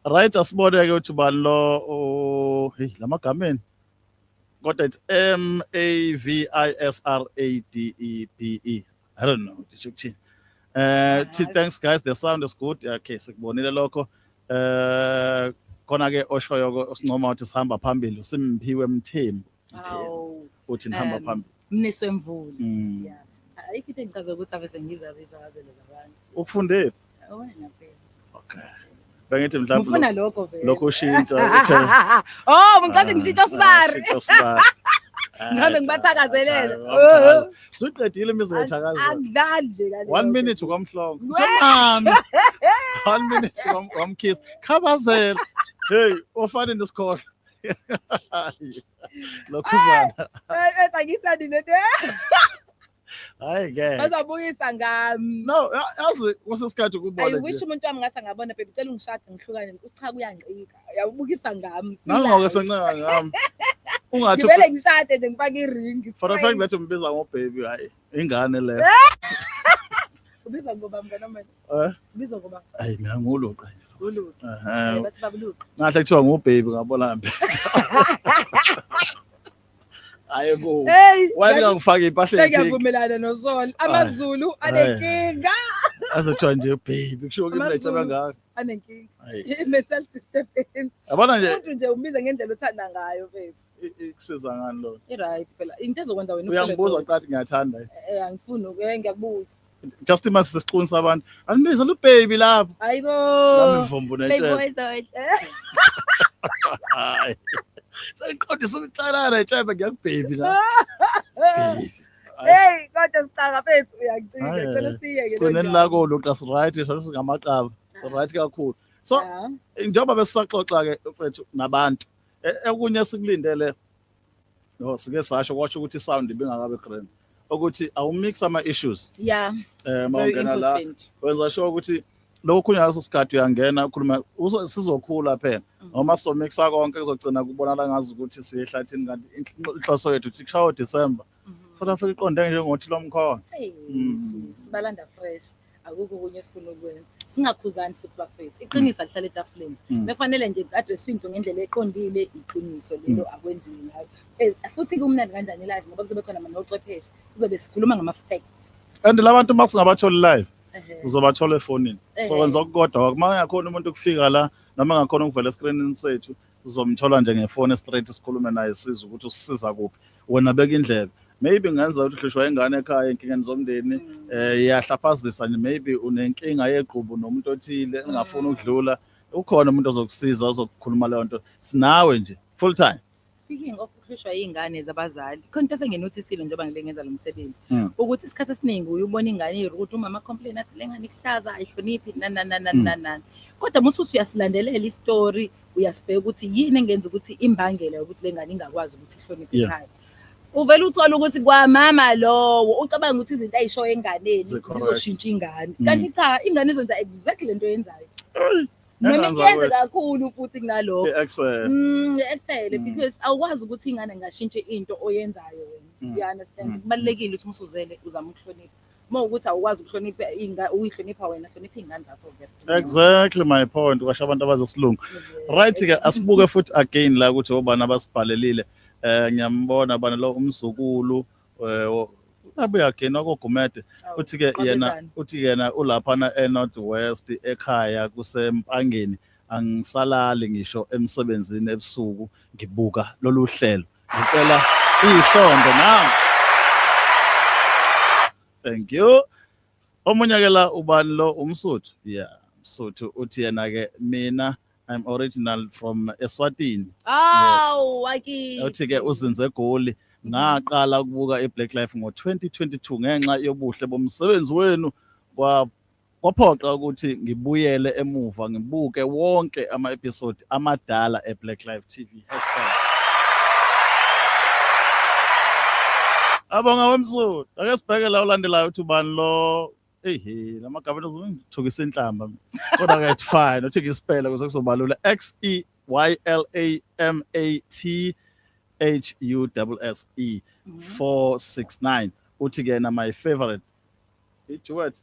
S1: Right, asibone ke ukuthi ubani lo oh, hey lamagameni. Kodwa it's M A V I S R A D E B E. I don't know ndisho ukuthini. Thi thanks guys, the sound is good. Okay, sikubonile lokho. Khona ke oshoyo ke osincoma ukuthi sihamba phambili uSimphiwe Mthembu.
S3: Awu.
S1: Uthi nihamba phambili.
S3: Mniso emvula. Yeah. Ayikho into engichaza ukuthi ave sengizazi izithakazelo zabantu.
S1: Ukufunde?
S3: Wena phela.
S1: Okay. Bengithi mhlawumbe
S3: Ngifuna lokho vele.
S1: Lokho ushintsha uthe.
S3: Oh, ngicathi ngishintsha sibari.
S1: Shintsha sibari.
S3: Ngihambe ngibathakazelele.
S1: Suqedile imizi yethakazela.
S3: Akudlali nje la.
S1: 1 minute kwamhlongo. Come on. 1 minute kwamkiss. Khabazela. Hey, ofane nesikhohlwa. Lokhuzana.
S3: Eh, angithandi lento.
S1: Hayi ke.
S3: Bazobukisa ngami.
S1: No, yazi kusesikhathi ukubona.
S3: I wish umuntu wami ngathi angabona baby, cela ungishade ngihlukane. Usicha kuyangcika. Uyabukisa ngami.
S1: Nangoke sencenga ngami. Ungathi
S3: ngivele ngishade nje ngifake iring.
S1: For the fact that umbiza ngo baby, hayi ingane le.
S3: Ubiza ngoba mngane wami.
S1: Eh?
S3: Ubiza ngoba.
S1: Hayi mina nguluqa nje.
S3: Uluqa.
S1: Eh.
S3: Bathi babuluqa.
S1: Ngahle kuthiwa ngu baby ngabona ngempela. Hayi ko.
S3: Hey,
S1: Why ngangifaka impahla
S3: ethi? Sengiyavumelana noSol. AmaZulu anenkinga.
S1: Azothiwa nje baby kushiwo kimi letha kangaka.
S3: Anenkinga. I-mental disturbance.
S1: Yabona nje
S3: umuntu nje umbiza ngendlela othanda ngayo mfethu.
S1: Ikusiza ngani lo?
S3: I-right phela. Into ezokwenza wena
S1: Uyangibuza qathi ngiyathanda.
S3: Eh, angifuni ngiyakubuza.
S1: Just imagine sesiqinisa abantu. Andibiza lo baby lapho.
S3: Hayibo.
S1: Nami mvumbu nentshebe.
S3: Playboy so.
S1: Hayi. Sengiqondisa umxalana etshebe ngiyakubhebi la. Baby.
S3: Hey, kodwa sicaka mfethu uyangicika. Cela siyeke.
S1: Sigcineni la ko Lucas right, sho singamaqaba. So right kakhulu. So njengoba besisaxoxa ke mfethu nabantu, okunye sikulindele no sike sasho kwasho ukuthi sound ibingakabe grand. Ukuthi awumix ama issues.
S3: Yeah.
S1: Mawungena la wenza sure ukuthi lokho khunye ngaleso sikhathi uyangena ukhuluma sizokhula phela. Noma somixa konke kuzogcina kubonakala ngazi ukuthi siyehlathini kanti inhloso yethu ukuthi kushawo December. South Africa iqonde njengothi lomkhono.
S3: Sibalanda fresh. Akukho okunye esifuna ukwenza. Singakhuzani futhi bafethu. Iqiniso alihlale etafuleni. Befanele nje ku-address into ngendlela eqondile, iqiniso lelo akwenziwe ngayo. Futhi kumnandi kanjani live ngoba kuzobe khona nochwepheshe. Kuzobe sikhuluma ngama-facts.
S1: And labantu masingabatholi live sizobathola efonini. So wenza okukodwa uma engakhona umuntu ukufika la noma engakhona ukuvela escreenini sethu sizomthola nje ngefoni straight sikhulume naye sizwe ukuthi usisiza kuphi. Wena beka indlebe. Maybe ngenza ukuthi uhlushwa ingane ekhaya enkingeni zomndeni iyahlaphazisa nje maybe unenkinga yegqubu nomuntu othile engafuni ukudlula ukhona umuntu ozokusiza ozokukhuluma leyo nto sinawe nje full time.
S3: Speaking of ukuhlushwa iy'ngane zabazali, khona into esenginothisile njengoba ngile ngenza lo msebenzi. Ukuthi isikhathi esiningi uye ubone ingane irude, umama complain athi le ngane ikuhlaza ayihloniphi nani nani nani nani nani. Kodwa uma uthi uyasilandelela isitori, uyasibheka ukuthi yini engenza ukuthi imbangela yokuthi le ngane ingakwazi ukuthi ihloniphe ekhaya. Uvele uthole ukuthi kwamama lowo ucabanga ukuthi izinto ayishoyo enganeni zizoshintsha ingane. Kanti cha, ingane izonza exactly lento oyenzayo. Noma iyenze kakhulu futhi kunalokho.
S1: I-excel.
S3: Excel because awukwazi ukuthi ingane ingashintsha into oyenzayo wena. You understand? Kubalulekile ukuthi usuzele uzame ukuhlonipha. Uma ukuthi awukwazi ukuhlonipha uyihlonipha wena, hlonipha iy'ngane zakho vele.
S1: Exactly my point. Kwasho abantu abazesilungu. Right ke asibuke futhi again la ukuthi obani abasibhalelile. Ngiyambona bana lo umzukulu abuya again wakoGumede. Uthi ke yena uthi yena ulaphana eNorth West ekhaya kuseMpangeni angisalali ngisho emsebenzini ebusuku ngibuka lolu hlelo. Ngicela ihlombe now. Thank you. Omunye ke la ubani lo umSuthu? Yeah, Msuthu uthi yena ke mina I'm original from Eswatini.
S3: Aw, wakithi.
S1: Uthi ke uzinze eGoli. Ngaqala ukubuka iBlack Life ngo-2022 ngenxa yobuhle bomsebenzi wenu kwaphoqa ukuthi ngibuyele emuva ngibuke wonke ama-episode amadala eBlack Life TV. Hashtag. Abonga wemsuthu. Ake sibheke la ulandelayo uthi ubani lo. Ehe, lamagama ngithukisa inhlamba. Kodwa ke it's fine. Uthi ngisipele ukuze kuzobalula X E Y L A M A T H U S S E 469. Uthi ke na my favorite. I-duet.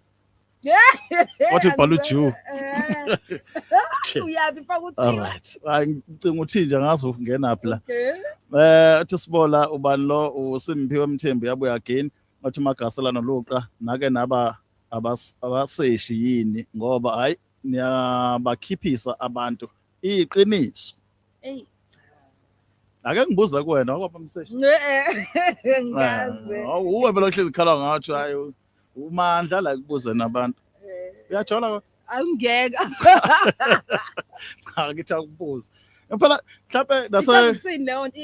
S1: Wathi ubhala uJu.
S3: Eh. Uyaphi faka uthi.
S1: All right. Hayi, ngicinga uthi nje ngazi ungenaphi la.
S3: Okay.
S1: Uthi sibola ubani lo, uSimphiwe Mthembu, yabuya again. Wathi Magasela noLuqa nake naba abaseshi yini, ngoba hayi, niyabakhiphisa abantu iqiniso.
S3: Ey.
S1: Ake ngibuze kuwena, wakwapha mseshi?
S3: Eh, ngaze.
S1: Uwe phela ohlezi khala ngathi hayi, umandla la kubuze nabantu. Uyajola ko?
S3: Awungeke.
S1: Cha, ngithi akubuze. Phela mhlawumbe nase
S3: Ithini leyo nto?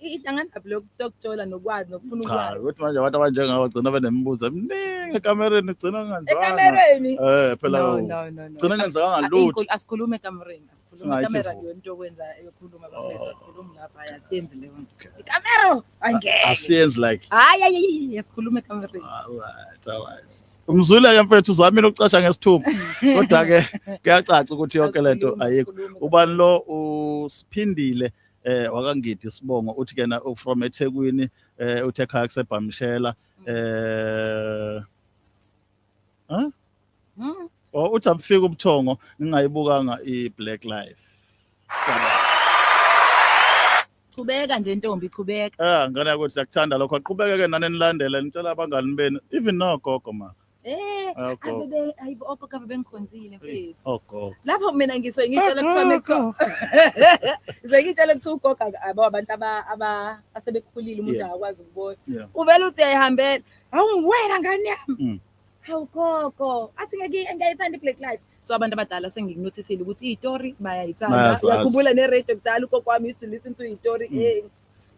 S3: Ihlangana phi lokujola nokwazi nokufuna
S1: Cha,
S3: ukwazi?
S1: ukuthi manje abantu abanjengawe bagcina benemibuzo eminingi ekamereni, gcina kunganjani.
S3: Ekamereni.
S1: Phela
S3: No, no, no, no.
S1: gcina kungenzekanga lutho.
S3: Asikhulume ekamereni, asikhulume
S1: Singayithi
S3: ikamera
S1: vu.
S3: kuyona into yokwenza, yokhuluma bafethu,
S1: Oh.
S3: asikhulumi lapha, hayi, asiyenzi leyo nto. Ikamero angeke.
S1: Asiyenzi like
S3: Hayi, hayi, hayi, asikhulume ekamereni.
S1: Alright. Umzwile ke mfethu, uzamile ukucasha ngesithupha. Kodwa ke kuyacaca ukuthi yonke lento
S3: Asikhulumi,
S1: ayikho.
S3: asikhulumi.
S1: Ubani lo, uSiphindile wakaNgidi Sibongo, uthi kena from eThekwini, uthe ekhaya kusebhamshela huh? Oh, uthi abufika ubuthongo ngingayibukanga iBlack Life. Saba.
S3: Chubeka nje ntombi, chubeka.
S1: Ah, ngane yakuthi siyakuthanda lokho. Aqhubeke ke nani nilandele, nitshela abangani benu, even nogogo ma. Ogogo.
S3: Abe ayibo, ogogo abe bengikhonzile mfethu.
S1: Ogogo.
S3: Lapho mina ngisuke ngitshela kuthiwa mekuthiwa ngisuke ngitshela kuthiwa ugogo abo abantu aba asebekhulile, umuntu akakwazi ukubona. Uvela uthi uyayihambela. Hawu wena ngane yami. Hawu gogo, asingeke ngiyayithanda iBlack Life. So abantu abadala sengikunothisile ukuthi izitori bayayithanda.
S1: Bayazazi.
S3: Uyakhumbula ne-radio kudala, ugogo wami used to listen to izitori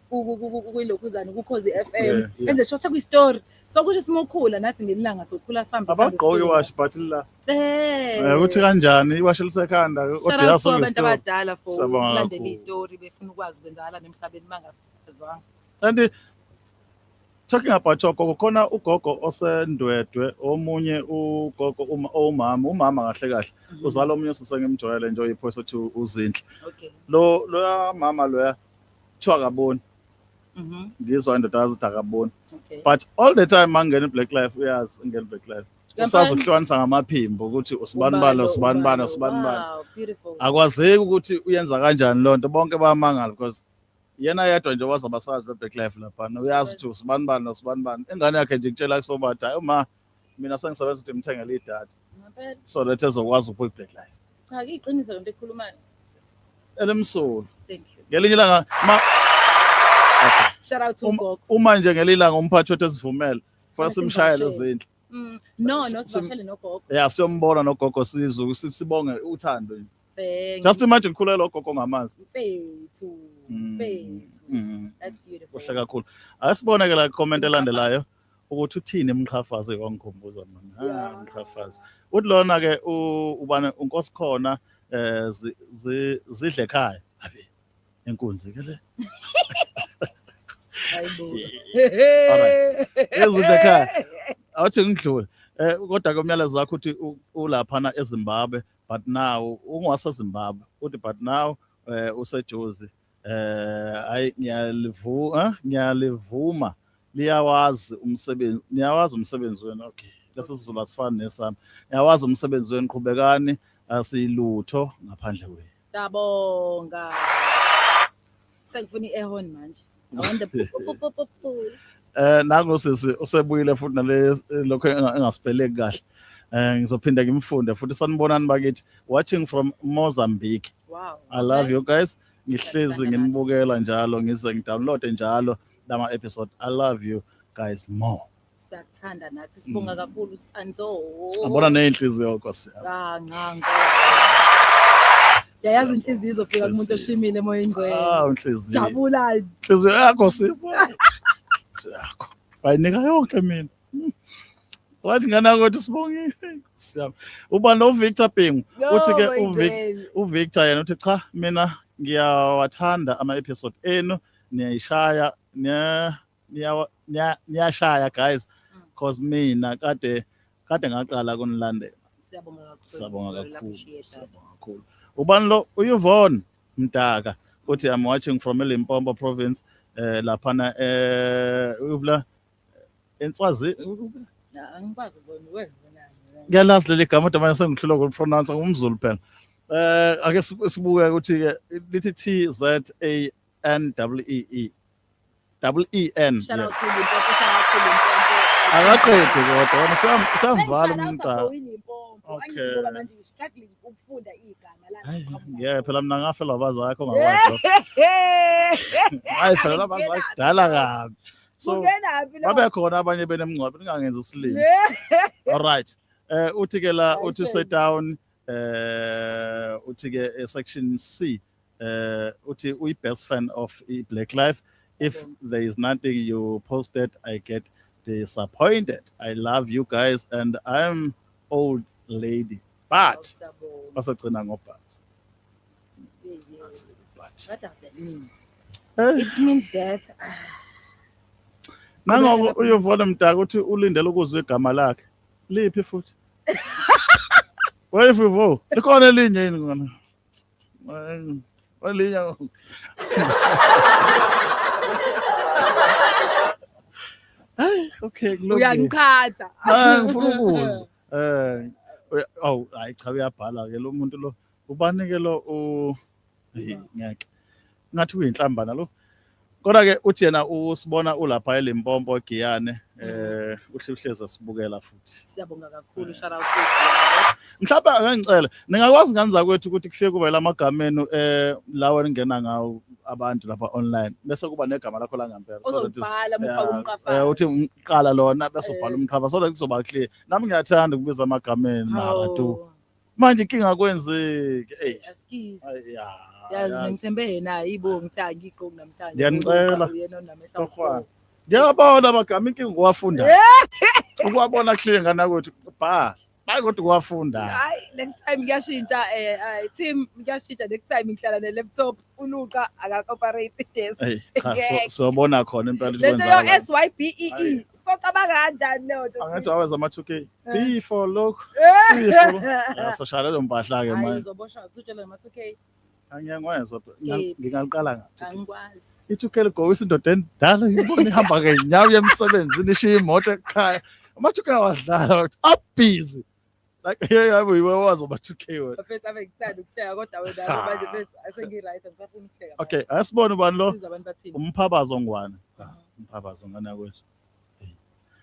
S3: kuyilokhuzana kuKhozi FM. Enze sure sekuyistory. So kusho simukhula nathi ngelanga sokhula sambe.
S1: Abagqoki iwashi but la. Ukuthi kanjani iwashi lisekhanda
S3: Shout
S1: kodwa
S3: out to
S1: yaso
S3: abantu abadala for
S1: Siyabonga
S3: ukulandela
S1: kakhulu.
S3: izitori, befuna ukwazi kwenzakalani emhlabeni bangazwanga.
S1: And talking about ogogo, khona ugogo oseNdwedwe, omunye ugogo uma owumama, umama kahle kahle. Uzala omunye osengimjwayele nje oyiphosa uthi uZinhle. Lo loya mama loya kuthiwa akaboni. Ngizwa indoda ithi akaboni. But all the time mangena iBlack Life, uyazi ingena iBlack Life. Usazi ukuhlukanisa ngamaphimbo ukuthi usibani bani, usibani bani, usibani bani.
S3: Wow, beautiful.
S1: Akwazeki ukuthi uyenza kanjani lonto, bonke bayamangala because yena yedwa nje wazi abasazi be-Black Life laphana, uyazi ukuthi usibani bani nosibani bani. Ingane yakhe nje kutshela kusobathi, hayi uma mina sengisebenza ukuthi ngimthengele idatha
S3: Ngempela.
S1: so that ezokwazi ukubuka i-Black Life.
S3: Cha, iqiniso lento ekhulumayo.
S1: Elimsulu.
S3: Thank you.
S1: Ngelinye ilanga ma okay.
S3: Shout out to ugogo.
S1: Uma nje ngelinye ilanga umphathi wethu esivumele, kufanele simshayele uZinhle.
S3: No, sivashele nogogo.
S1: Yeah, siyombona nogogo, sizwe sibonge uthando nje.
S3: Bang.
S1: Just imagine khulelo ugogo ngamazi.
S3: Mfethu. Mfethu. That's beautiful.
S1: Kuhle kakhulu. Ake sibone ke la comment elandelayo ukuthi uthini emqhafazo, wangikhumbuza mina. Ah, mqhafazo. Uthi lona ke ubani, uNkosikhona zidle ekhaya. Abe inkunzi ke le.
S3: Hayibo.
S1: Alright. Ezidle ekhaya. Awuthi ngidlule. Kodwa ke umyalezo wakho uthi ulaphana eZimbabwe but now ungwase Zimbabwe. Uthi but now useJozi. Hayi, ngiyalivuma, ngiyalivuma, liyawazi umsebenzi, niyawazi umsebenzi wenu. Okay, lesi siZulu asifani nesami. Niyawazi umsebenzi wenu, qhubekani, asilutho ngaphandle kwenu.
S3: Siyabonga. Sengifuna i-airhorn manje. I want the pu pu pu pu pu.
S1: Nangu sisi usebuyile futhi nale lokho engasipeleki kahle. Ngizophinda ngimfunde futhi. Sanibonani bakithi, watching from Mozambique. I love you guys. Ngihlezi
S3: Siyakuthanda.
S1: nginibukela njalo, ngize ngidownload njalo lama episode. I love you guys more.
S3: Siyakuthanda nathi, sibonga kakhulu Sanzo.
S1: Abona nezinhliziyo, Nkosi yami.
S3: Kangango. Yayazi inhliziyo izofika kumuntu oshimile emoyeni ngcwele.
S1: Ah, inhliziyo.
S3: Jabula.
S1: Inhliziyo yakho sisi. Inhliziyo yakho. Bayinika yonke mina. Wathi ngana kodwa sibongile. Nkosi yami. Uba no Victor Pingu. Uthi ke uVictor yena uthi cha, mina ngiyawathanda ama episode enu, niyayishaya, niyashaya guys, cause mina kade kade ngaqala kunilandela.
S3: Siyabonga kakhulu.
S1: Siyabonga
S3: Really
S1: kakhulu.
S3: appreciate that.
S1: Siyabonga kakhulu. Ubani lo, uYvonne Mdaka, uthi I'm watching from eLimpopo province, laphana uvula eNtswazi.
S3: Angikwazi ukubona wena ubonani.
S1: Ngiyalazi leli gama kodwa manje sengihlulwa ukulipronounce, ngumZulu phela. Ake sibuke ukuthi ke lithi T Z A N W E E double E N.
S3: Shout out to Limpopo, shout out to Limpopo.
S1: Akaqedi kodwa wena usiyamvala umntana.
S3: Okay. Angithi manje you struggling ukufunda igama la.
S1: Hayi, ngeke phela mina ngafelwa abazali akho ngakwazi lokho. Hayi phela abazali kudala kabi. So
S3: Kungenaphi lo?
S1: babe khona abanye benemngcwabo ningangenzi isilima. All right. Uthi ke la uthi
S3: Hayi,
S1: use down, uthi ke section C, uthi uyi best fan of i Black Life. If
S3: Siyabonga.
S1: there is nothing you posted, I get disappointed. I love you guys and I'm old lady. But
S3: Siyabonga.
S1: basagcina ngo but.
S3: Yeah.
S1: But.
S3: What does that mean?
S1: Hey.
S3: It means that
S1: Nangoba uyovona mdaka uthi ulindele ukuzwa igama lakhe. Liphi futhi? Weyivivo, likhona elinye yini ngona? Elinye. Hayi, okay, kulungile.
S3: Uyangiqhatha.
S1: Ah, ngifuna ukuzwa. Awu, hayi cha, uyabhala ke lo muntu lo. Ubani ke lo u Hey, ngeke. Ngathi uyinhlambana lo. Kodwa ke uthi yena usibona ulapha eLimpopo eGiyane, uthi uhlezi sibukela futhi.
S3: Siyabonga kakhulu, shout out to you.
S1: Mhlawumbe akangicela, ningakwazi ngani zakwethu ukuthi kufike kube lamagama enu lawo eningena ngawo abantu lapha online bese kuba negama lakho la ngempela, so that is-
S3: Ozobhala mufaka
S1: Yeah,
S3: umqafazo.
S1: uthi uqala lona bese ubhala umqhafa so that kuzoba clear. Nami ngiyathanda ukubiza amagama enu mara tu.
S3: Hawu.
S1: Manje inkinga kwenzeki. Ey.
S3: Askies.
S1: Ay, ya.
S3: Yazi
S1: yazi.
S3: ngithembe yena yibo ngithi angigqoki namhlanje.
S1: Ngiyanicela.
S3: Uyena onamehlo.
S1: Torhwana. Ngiyabona amagama, inkinga ukuwafunda. Ukuwabona clear ngana kwethu bhala. Hayi kodwa ukuwafunda.
S3: Hayi, next time kuyashintsha, team, kuyashintsha next time ngihlala ne laptop, uluqa aka operate desk.
S1: Ey cha, sobona khona impela ukuthi
S3: Lento yo
S1: kwenzakala.
S3: S Y B E E. Socabanga kanjani leyo nto?
S1: Angathi awenza ama 2K. B for look, C for. Ya soshaya lezo mpahla ke
S3: Hayi,
S1: manje.
S3: uzoboshwa uthutshela ngama 2K.
S1: Angiyangwezwa. Ngingaqala nga.
S3: Angikwazi.
S1: I-2K ligqokisa indoda endala, ibona ihamba ngeenyawo emsebenzini, ishiya imoto ekhaya. Ama-2K awadlala, abhizi. Like hey, yabo yiwe wazi ama-2K wena.
S3: Bafethu, ave ngithanda ukuhleka kodwa wena
S1: Ha.
S3: manje mfethu asengi-right, angisafuni ukuhleka.
S1: Okay, asibone ubani lo?
S3: Siza abantu bathini.
S1: Umphabazo ngwane. Cha, umphabazo ngane kwethu.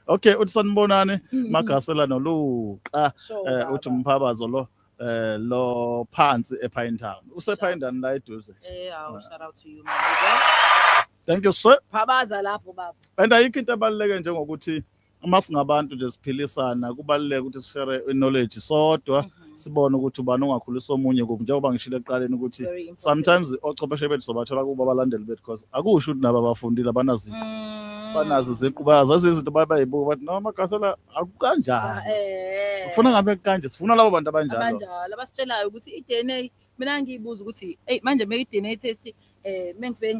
S1: Okay, uthi sanibonani Magasela noLuqa.
S3: Sure,
S1: Uthi
S3: baba.
S1: umphabazo lo lo phansi ePine Town. Use Pine Town la eduze.
S3: Awu, shout out to you, man.
S1: Thank you, sir.
S3: Phabaza lapho baba.
S1: And ayikho into ebaluleke njengokuthi uma singabantu nje siphilisana, kubaluleke ukuthi sishare knowledge sodwa, sibone ukuthi ubani ongakhulisa omunye kuphi, njengoba ngishilo ekuqaleni ukuthi
S3: Very important.
S1: sometimes ochwepheshe bethu sobathola kubo abalandeli bethu, because akusho ukuthi nabo abafundile abanaziqu, banazo iziqu, bayazazi izinto, bayayibuka bathi no Magasela akukanjani, ufuna ngabe kanje, sifuna labo bantu abanjalo.
S3: Abanjalo abasitshelayo ukuthi i-DNA, mina ngiyibuza ukuthi hey, manje make i-DNA test, mengifike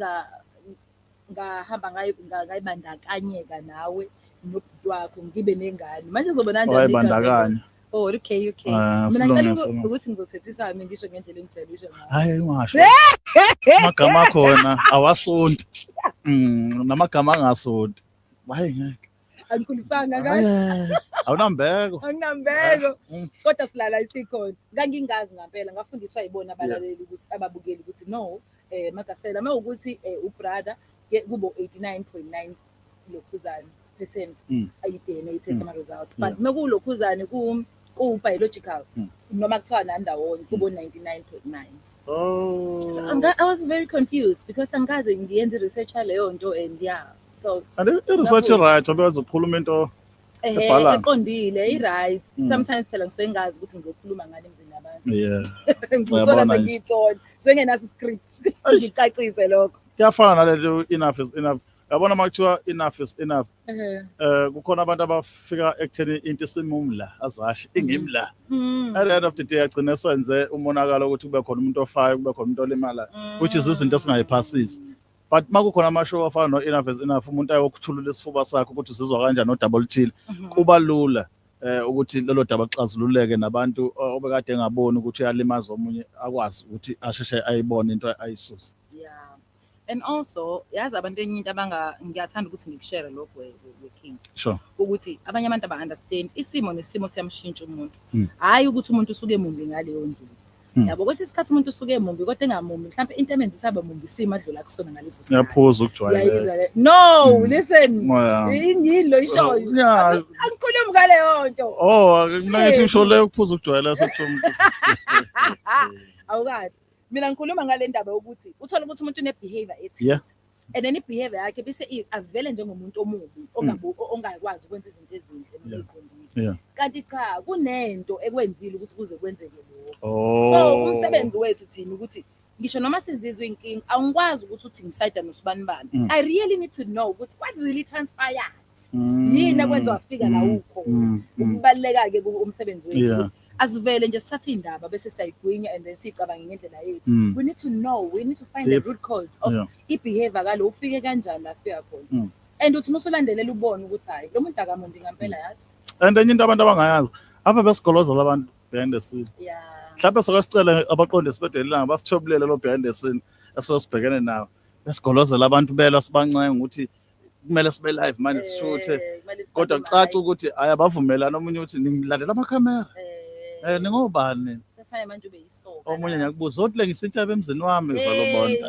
S3: ngahamba ngayibandakanyeka nawe nobhuti wakho ngibe nengane, manje uzobona kanjani igazi?
S1: Wayibandakanya.
S3: Oh, okay.
S1: Ah,
S3: Mina ngicela
S1: silunge, silunge.
S3: ukuthi ngizothethisa mina ngisho ngendlela engijwayele usho ngayo.
S1: Hayi, ungasho amagama akhona awasonti, namagama angasonti, hayi ngeke.
S3: Angikhulisanga kahle.
S1: Hayi, awunambeko.
S3: Anginambeko. Kodwa silala isikhona. Ngangingazi ngampela, ngafundiswa yibona abalaleli ukuthi ababukeli ukuthi no, Magasela mawukuthi ubrother ke kubo 89.9 lokhuzane percent ayi-DNA test ama results, but mekulokhuzane ku biological noma kuthiwa nandawonye kubo 99.9.
S1: Oh.
S3: So I was very confused because angikaze ngiyenze research yaleyo nto, and yeah, so
S1: And i-research right ngoba uzokhuluma into Ebhalana.
S3: Eqondile, i-right. Sometimes phela ngisuke ngingazi ukuthi ngizokhuluma ngani emzini yabantu. Ngithola
S1: Uyabona nje.
S3: sengiyithola sengenaso script
S1: Eish.
S3: ngicacise lokho.
S1: Kuyafana nalento enough is enough. Yabona uma kuthiwa enough is enough, kukhona abantu abafika ekutheni into isimumla azashe ingimla. At the end of the day agcine senze umonakalo ukuthi kube khona umuntu ofayo, kube khona umuntu olimala, which is izinto esingayiphasisi. But uma kukhona ama-show afana no-enough is enough, umuntu ayokuthulula isifuba sakhe ukuthi uzizwa kanjani nodaba oluthile, kuba lula ukuthi lolo daba luxazululeke, nabantu obekade engaboni ukuthi uyalimaza omunye akwazi ukuthi asheshe ayibone into ayisuse.
S3: Yeah. And also, yazi abantu, enye into abanga, ngiyathanda ukuthi ngikushare lokho, we-king, ukuthi abanye abantu aba-understand isimo nesimo siyamshintsha umuntu. Hhayi ukuthi umuntu usuke emumbi ngaleyo ndlela. Yabo, kwesinye isikhathi umuntu usuke emumbi kodwa engamumbi, mhlawumbe into emenzisa abe mumbi isimo adlula kusona ngaleso sikhathi.
S1: Uyaphuza ukujwayeleka.
S3: Uyayizwa le? No, listen. Yini lo ishoyo? Angikhulumi ngaleyo nto.
S1: Oh, mina ngithi usho le ukuphuza ukujwayeleka sekuthiwa umuntu.
S3: Awukahle. Mina ngikhuluma ngale ndaba yokuthi uthole ukuthi umuntu une-behavior ethize. And then i-behavior yakhe bese avele njengomuntu omubi ongakwazi ukwenza izinto ezinhle noma ey'qondile. Kanti cha, kunento ekwenzile ukuthi kuze kwenzeke lokho. So umsebenzi wethu thina ukuthi ngisho noma sizizwa inkinga, awungikwazi ukuthi uthi ngisayida nosibani bani. I really need to know ukuthi what really transpired. Yini ekwenza wafika la ukhona. Ukubaluleka-ke umsebenzi wethu ukuthi asivele nje sithathe iy'ndaba bese siyayigwinya and then siyicabange ngendlela yethu. We need to know, we need to find the root cause of i-behavior kalo, ufike kanjani la afika khona. And uthi musulandelela ubone ukuthi hhayi, lo muntu akamubi ngampela, yazi.
S1: And enye into abantu abangayazi, apha besigolozela abantu behind the scene. Mhlawumbe soke sicele abaqondisi bedelilanga basithobulele lo behind the scene esuke sibhekene nawo. Besigolozela abantu belwa, sibancenga ukuthi kumele sibe live manje, sishuthe.
S3: Kumele sifake
S1: Kodwa
S3: imali.
S1: kucaca ukuthi hayi, abavumelani. Omunye uthi ningilandela amakhamera. Ningobani?
S3: Sefane manje ube yisoka.
S1: Omunye ngiyakubuza uthi lengisa intshaba emzini wami valobonda.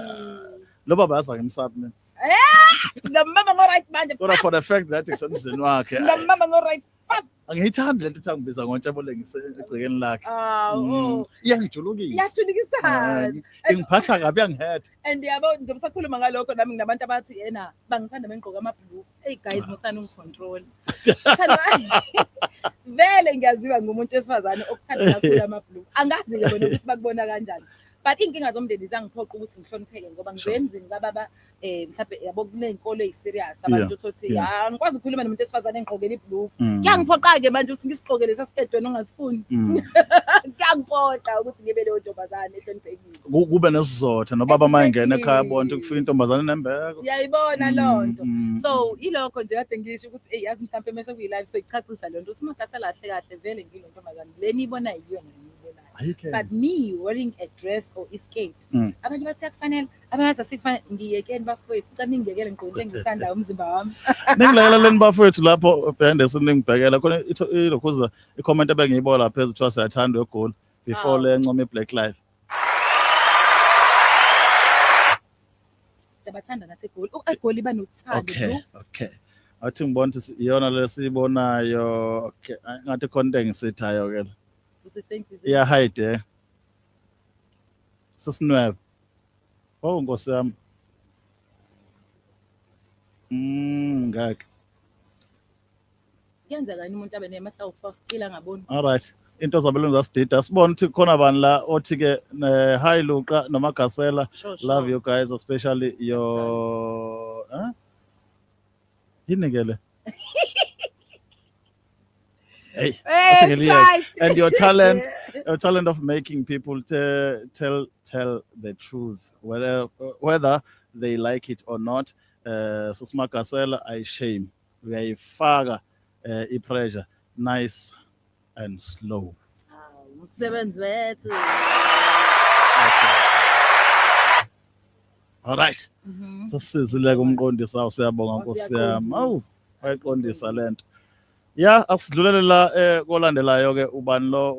S1: Lo baba yazi angimsabi mina.
S3: Ngambamba ngo-right manje.
S1: Kodwa for the fact that ngisemzini wakhe,
S3: Ngambamba ngo-right fast.
S1: angiyithandi lento ukuthi angibiza ngontshebo lengise egcekeni lakhe.
S3: Ah, oh.
S1: Iyangijulukisa.
S3: Iyashulikisana.
S1: Ingiphatha kabi, iyangihetha.
S3: And yabo, njengoba sakhuluma ngalokho, nami nginabantu abathi ena bangithanda bengigqoka amabhuluku. Hey guys, musani ungicontrol. Vele ngiyaziwa ngumuntu wesifazane okuthanda kakhulu amabhuluku. Angazi-ke bona ukuthi bakubona kanjani. But iy'nkinga zomndeni zangiphoqa ukuthi ngihlonipheke ngoba ngizoya emzini kababa, mhlawumbe yabo kuney'nkolo ey'serious, abantu uthole ukuthi angikwazi ukukhuluma nomuntu wesifazane engigqokele ibhuluku. Kuyangiphoqa-ke manje ukuthi ngisigqoke lesa siketi wena ongasifuni. Kuyangiphoqa ukuthi ngibe leyo ntombazane ehloniphekile.
S1: Kube nesizotha nobaba uma engena ekhaya abone ukuthi kufika intombazane nembeko.
S3: Uyayibona loo nto. So ilokho nje kade ngisho ukuthi eyi, yazi mhlawumbe mese kuyi-live soyichacisa le nto ukuthi uMagasela kahle kahle vele ngilo ntombazane le niyibonayo iyona niyibonayo.
S1: Ayikho.
S3: But me wearing a dress or iskirt, abantu bathi siyakufanele, abanye bathi asikufanele. Ngiyekeni bafowethu, cela ningiyekele ngigqoke into engiyithandayo, umzimba wami.
S1: Ningilaleleni bafowethu lapho behind the scene, ningibhekela khona ilokhuza i-comment ebengiyibona phezulu, kuthiwa siyathanda egoli before le ncoma i-Black Life.
S3: Siyabathanda nathi eGoli. Oh, eGoli banothando.
S1: Okay. Athi ngibona ukuthi iyona lesiyibonayo. Okay, ngathi khona into engisithayo ke la. Iyahide. Sesinwebe. Oh, Nkosi yami. Ngeke.
S3: Kuyenzeka yini umuntu abe nemahla ufostile angaboni?
S1: All right. Into zabelungu zasidida. Sibone ukuthi khona bani la othi ke, hi Luqa noMagasela.
S3: Sure.
S1: Love you guys, especially your, huh? Yini ke le? Hey,
S3: Hey,
S1: athi ke liyeke.
S3: Right.
S1: And your talent of making people tell the truth whether they like it or not. Sisimagasela, I shame. Uyayifaka i-pressure nice and slow.
S3: Hawu, umsebenzi wethu.
S1: Okay. All right. Sasizile kumqondisi awu, siyabonga Nkosi yami. Awu, wayiqondisa lento. Ya, asidlulele la kolandelayo ke. Ubani lo?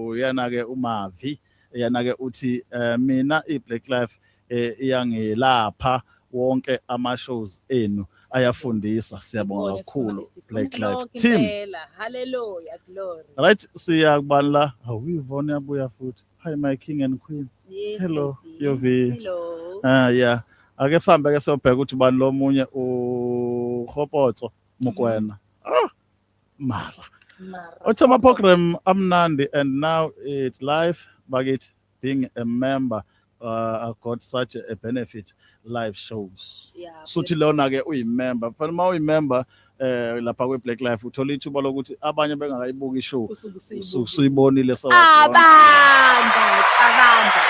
S1: Uyena ke uMavi. Yena ke uthi mina iBlack Life iyangilapha, wonke ama shows enu ayafundisa, siyabonga kakhulu Black Life team.
S3: Hallelujah, glory.
S1: Right, siyakubani la? Awu, Yvonne yabuya futhi. Hi my king and queen.
S3: Yes.
S1: Hello,
S3: Baby.
S1: Yovi.
S3: Hello.
S1: Ah, yeah. Ake sihambe ke siyobheka ukuthi ubani lo munye, uHopotso Mokwena. Ah, mara.
S3: Mara.
S1: Uthi ama program amnandi and now it's live bakithi, being a member, I got such a benefit, live shows. Suthi lona ke uyimember. Phela uma uyimember lapha kwe Black Life uthola ithuba lokuthi abanye bengakayibuki ishow
S3: Usuke usuyibuka.
S1: usuyibonile
S3: Cabanga, cabanga.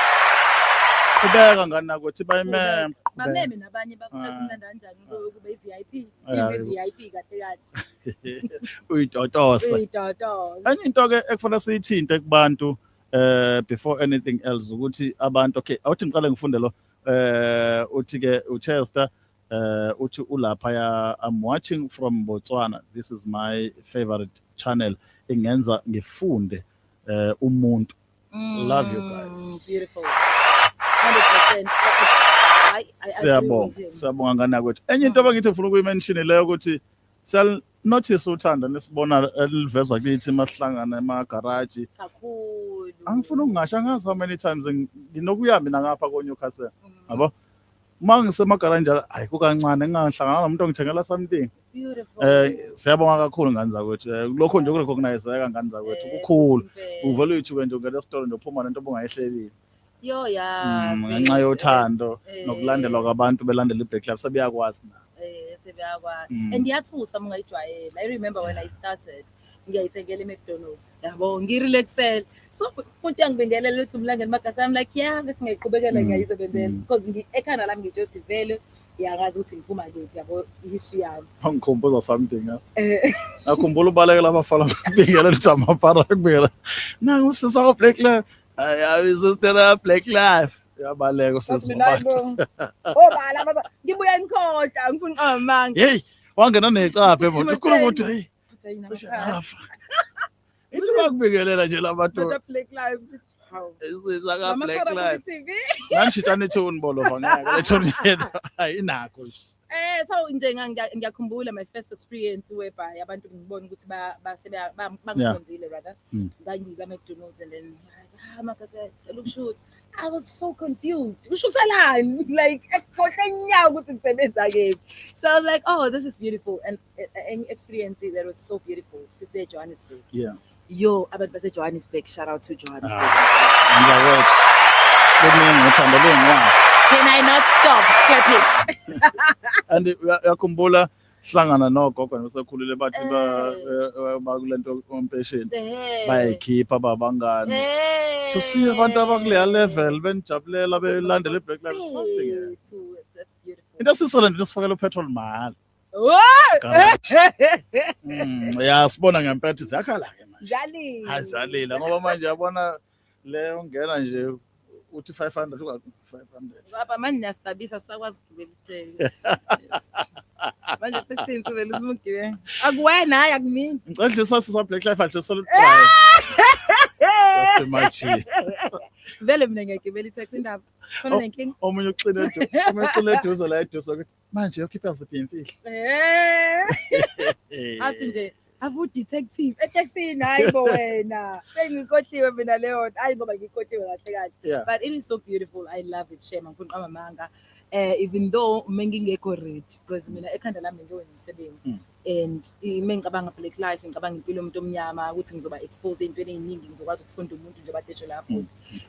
S1: Qhubeka ngani nakuthi bayimember.
S3: Bameme nabanye bakuthatha. Umnandi kanjani kube i-VIP? I-VIP kahle kahle.
S1: Uyitotose.
S3: Uyitotosa.
S1: Enye into ke ekufanele siyithinte kubantu before anything else ukuthi abantu, okay, awuthi ngiqale ngifunde lo. Uthi ke uChester, uthi ulapha ya, "I'm watching from Botswana. This is my favorite channel, ingenza ngifunde umuntu. Love you guys."
S3: Beautiful. 100%. I agree
S1: Siyabonga.
S3: with him.
S1: Siyabonga ngane kwethu. Enye into abangithi ngifuna ukuyimention leyo ukuthi siyal-notice uthando nesibona eliveza kithi masihlangana emagaraji.
S3: Kakhulu.
S1: Angifuni ukungasho, angazi how many times nginokuya mina ngapha ko-Newcastle, yabo, uma ngisemagaraji njalo, hayi, kukancane ngingahlangana nomuntu ongithengela something.
S3: Beautiful.
S1: Siyabonga kakhulu ngane zakwethu. Lokho nje ukurecognize-ka, ngane zakwethu, kukhulu.
S3: Impela.
S1: Uvele uyithuke nje ungena esitolo nje, uphuma nento obungayihlelile.
S3: Yo ya.
S1: Ngenxa yothando nokulandelwa kwabantu, belandela i-Black Life, sebeyakwazi na.
S3: Sebeyakwazi.
S1: Mm.
S3: And iyathusa uma ungayijwayela. I remember when I started, ngiyayithengela i-McDonald's. Yabo, ngirelaxele. So umuntu uyangibingelela, uthi, "Umlangeni Magasa." I'm like, "Yeah," bese ngiyayiqhubekela, ngiyayisebenzela. Because ekhanda lami ngitsho ukuthi vele iyakazi ukuthi ngiphuma kephi, yabo, history yami.
S1: Wangikhumbuza something, ha?
S3: Eh.
S1: Ngakhumbula ubalekela abafana, kubingela ukuthi amapara kubingela. Nangu usisi wakho Black Life. Hayi, sister Black Life. Uyabaleka usisi
S3: Mina
S1: wabantu.
S3: obala baba ngibuya ngikhohlwa, ngifuna amanga.
S1: Hey, wangena necapha emoto. Ukhuluma ukuthi hey, cishe ngafa. Ithi bakubingelela nje labantu.
S3: Black Life. Hawu.
S1: Isisa ka Black
S3: Mama
S1: Life.
S3: TV.
S1: Nganishintshana ithoni bolova ngeke. Le tone yenu ayinakho nje.
S3: So nje ngiyakhumbula my first experience whereby abantu ngibona ukuthi base bangikhonzile rather. Ngangika McDonald's and then, "Ah, Makase, cela ukushoot." I was so confused. Ushuthelani? Like, ekhohle inyawo ukuthi ngisebenza kephi. So I was like, "Oh, this is beautiful." And an experience that was so beautiful. Sise Johannesburg. Yo, abantu base Johannesburg, shout out to Johannesburg.
S1: Ngizakwethu. Kuningi uthando luyinqwaba.
S3: Can I not stop clapping?
S1: And uyakhumbula sihlangana nogogo nasekhulile, bathi ba bakulento kompesheni, bayayikhipha babangani. To see abantu abakuleya level benijabulela, belandela i-Black Lives, something else.
S3: Fethu, that's beautiful.
S1: Into esisele nje, sifakele upetrol mahhala.
S3: What?
S1: Garage. Ya, sibona ngempela ukuthi ziyakhala ke manje.
S3: Zalile.
S1: Hayi, zalila, ngoba manje yabona le ungena nje uthi 500 unga 500.
S3: Baba, manje niyasabisa, sakwazi ukugibela iteksi. Yes. Manje sekuthini, sivele usimugibele. Akuwena, hayi, akumina.
S1: Ngicela dlulisa sisa Black Life, adlulisela udrive. Just imagine.
S3: Vele mina ngiyagibela iteksi, indaba. Khona
S1: Oh.
S3: nenkinga.
S1: Omunye uxine eduze, omunye uxine eduze la eduze ukuthi manje yokhipha ziphi imfihlo.
S3: Athi nje avu detective etekisini, hayi bo wena. Sengikhohliwe mina leyo nto. Hayi, ngoba ngikhohliwe kahle kahle. But it is so beautiful. I love it, shame. Angifuni uqamba amanga. Even though mengingekho ready, because mina ekhanda lami ngiwenza umsebenzi. And mengicabanga Black Life, ngicabanga impilo yomuntu omnyama, ukuthi ngizoba exposed ey'ntweni ey'ningi, ngizokwazi ukufunda umuntu njengoba desho lapho.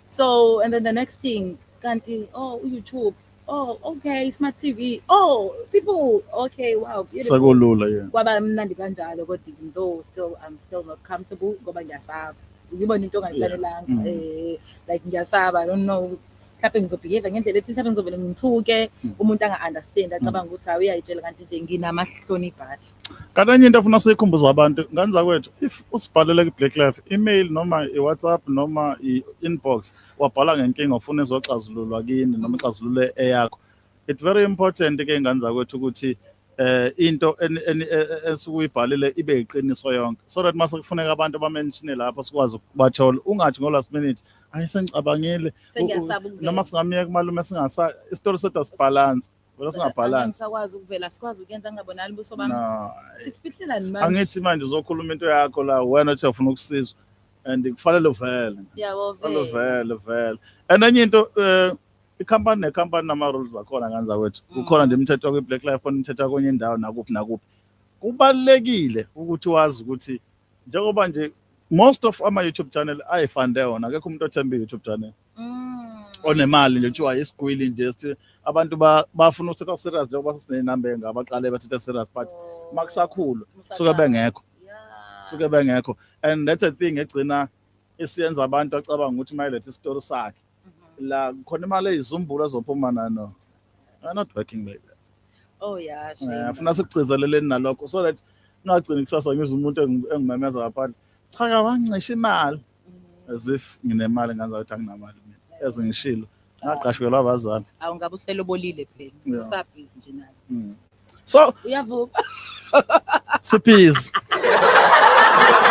S3: So and then the next thing kanti, oh, YouTube, oh, okay, smart TV, oh, people, okay, wow, beautiful.
S1: Sekulula, yeah.
S3: Kwaba mnandi kanjalo, kodwa even though still I'm still not comfortable ngoba ngiyasaba ukubona into ongayiplanelanga. Like, ngiyasaba, I don't know, mhlawumbe ngizobehave ngendlela ethi mhlawumbe ngizovele ngithuke, umuntu anga-understand, acabanga ukuthi hawu, uyayitshela, kanti nje nginamahloni ibhadi.
S1: Kanti enye into afuna siyikhumbuze abantu, ngane zakwethu, if usibhalele ku-Black Life email noma i-WhatsApp noma i-inbox, wabhala ngenkinga ufuna izoxazululwa kini noma ixazulule eyakho, it's very important ke, ngane zakwethu, ukuthi into esuke uyibhalile ibe iqiniso yonke, so that mase kufuneka abantu abamenshine lapho sikwazi ukubathola. Ungathi ngo last minute, "Hayi, sengicabangile."
S3: Sengiyasaba ukuvela.
S1: Noma singamiyeka kumalume, singasa isitori sethu asibalance vele, singabalance.
S3: Angisakwazi ukuvela, sikwazi ukuyenza ngingabonani ubuso bami.
S1: No.
S3: Sikufihlelani manje?
S1: Angithi manje uzokhuluma into yakho la, wena uthi ufuna ukusizwa and kufanele uvele.
S3: Yabo.
S1: Kufanele
S3: vele.
S1: uvele vele. And enye into, ikhampani nekhampani nama-rules akhona, ngane zakwethu. Kukhona nje imithetho kwi-Black Life, khona imithetho kwenye indawo, nakuphi nakuphi. Kubalulekile ukuthi wazi ukuthi njengoba nje most of ama-YouTube channel ayifande wona, akekho umuntu othemba i-YouTube channel onemali nje, kuthiwa isigwili nje, sithi abantu bafuna ukuthatha serious njengoba sesiney'namba ey'ngabaqale bathatha serious, but uma kusakhulu suke bengekho, suke bengekho, and that's a thing egcina isiyenza abantu acabanga ukuthi mayeletha isitori sakhe la khona imali eyizumbulu ezophuma nano. We're not working like that.
S3: Oh yeah, shame.
S1: Funa sikugcizeleleni nalokho so that ngingagcini kusasa ngizwe umuntu engimemeza ngaphandle, "Cha, wangicisha imali," as if nginemali. Nganza ukuthi anginamali mina, as ngishilo. Ngaqashikelwa abazali.
S3: Awu, ngabe uselobolile phela.
S1: Yeah.
S3: Usabhizi nje naye.
S1: So
S3: Uyavuka.
S1: Sibhizi.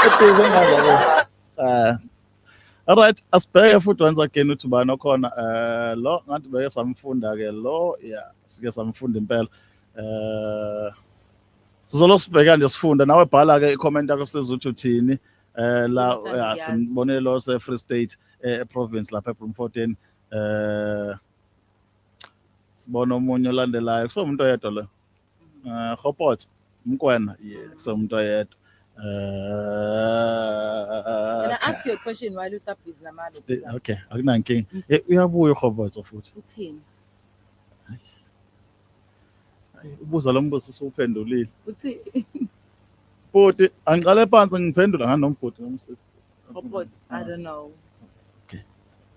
S1: Sibhizi engaza. Alright, asibheke futhi once again uthi ubani okhona. Lo ngathi beke samfunda ke lo, yeah, sike samfunda impela. Sizolo sibheka nje sifunda, nawe bhala ke i-comment yakho siza ukuthi uthini. La
S3: Ngithanda
S1: yeah,
S3: ukuyazi.
S1: Simbonile lo se Free State, province lapha eBloemfontein. Sibona omunye olandelayo, kusomuntu oyedwa lo. Gopot Mkwena, yeah, kusomuntu oyedwa.
S3: Can I ask you a question while usabhizi namalo?
S1: Okay, akunankinga. Uyabuya uGopot futhi.
S3: Uthini?
S1: Ubuza lo mbuzo siwuphendulile.
S3: Uthi
S1: Bhuti, angiqale phansi ngiphendula nganombhuti nomsisi.
S3: Gopot, I don't know.
S1: Okay.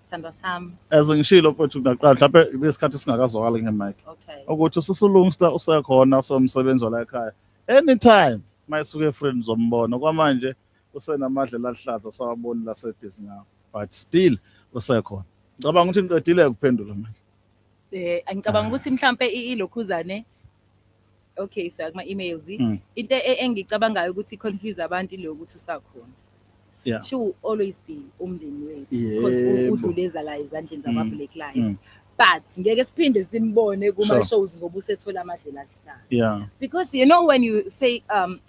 S3: Sandwa sami.
S1: As ngishilo mfowethu naqala mhlawumbe isikhathi singakazwakali nge-mic.
S3: Okay.
S1: Ukuthi usisulungsta usekhona, usomsebenzi wala ekhaya. Anytime mayisuke e-friend zombona, kwamanje usenamadlela aluhlaza sawaboni lasebhizi ngawo. But still usekhona. Ngicabanga ukuthi ngiqedile ukuphendula manje.
S3: Ngicabanga ukuthi mhlambe ilokhuzane, okay, so kuma emails, into engicabangayo ukuthi confuse abantu ile ukuthi usakhona. She will always be umndeni wethu because udluleza la ezandleni zama Black Life. But ngeke siphinde simbone kuma shows ngoba usethola amadlela aluhlaza. Because you know when you say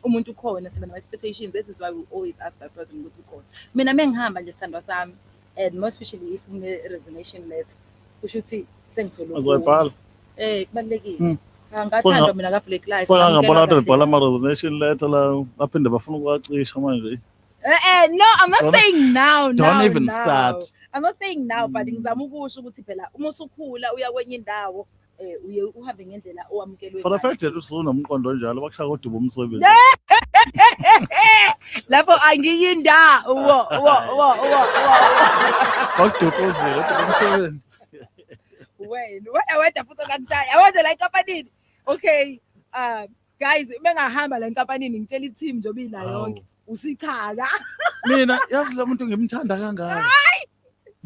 S3: umuntu ukhona, siba nama expectations. This is why we always ask that person ukuthi ukhona. Mina mengihamba nje, sithandwa sami, and more especially if une resignation letter, kusho ukuthi sengithola
S1: Uzoyibhala.
S3: Kubalulekile. Angathandwa mina ka Black Life.
S1: So ngabona
S3: Ngamukela
S1: abantu
S3: kahle.
S1: bebhala ama-resignation letter la, baphinde bafuna ukuwacisha manje.
S3: No, I'm not saying now,
S1: Don't
S3: now,
S1: even
S3: now.
S1: start.
S3: I'm not saying now, but ngizama ukusho ukuthi phela uma usukhula uya kwenye indawo, uye uhambe ngendlela owamukelwe
S1: For the
S3: ngayo.
S1: fact that usunomqondo onjalo, bakushaya koduba umsebenzi.
S3: Lapho angiyindawo. Wo wo wo wo wo.
S1: Bakudukuzile uduba umsebenzi.
S3: Wena, wena wedwa futhi ongakushaya. Yabona la enkampanini. Okay. Guys, bengahamba la enkampanini ngitshela i-team njengoba ila
S1: Hawu.
S3: yonke. Usichaka.
S1: Mina yazi lo muntu ngimthanda kangaka.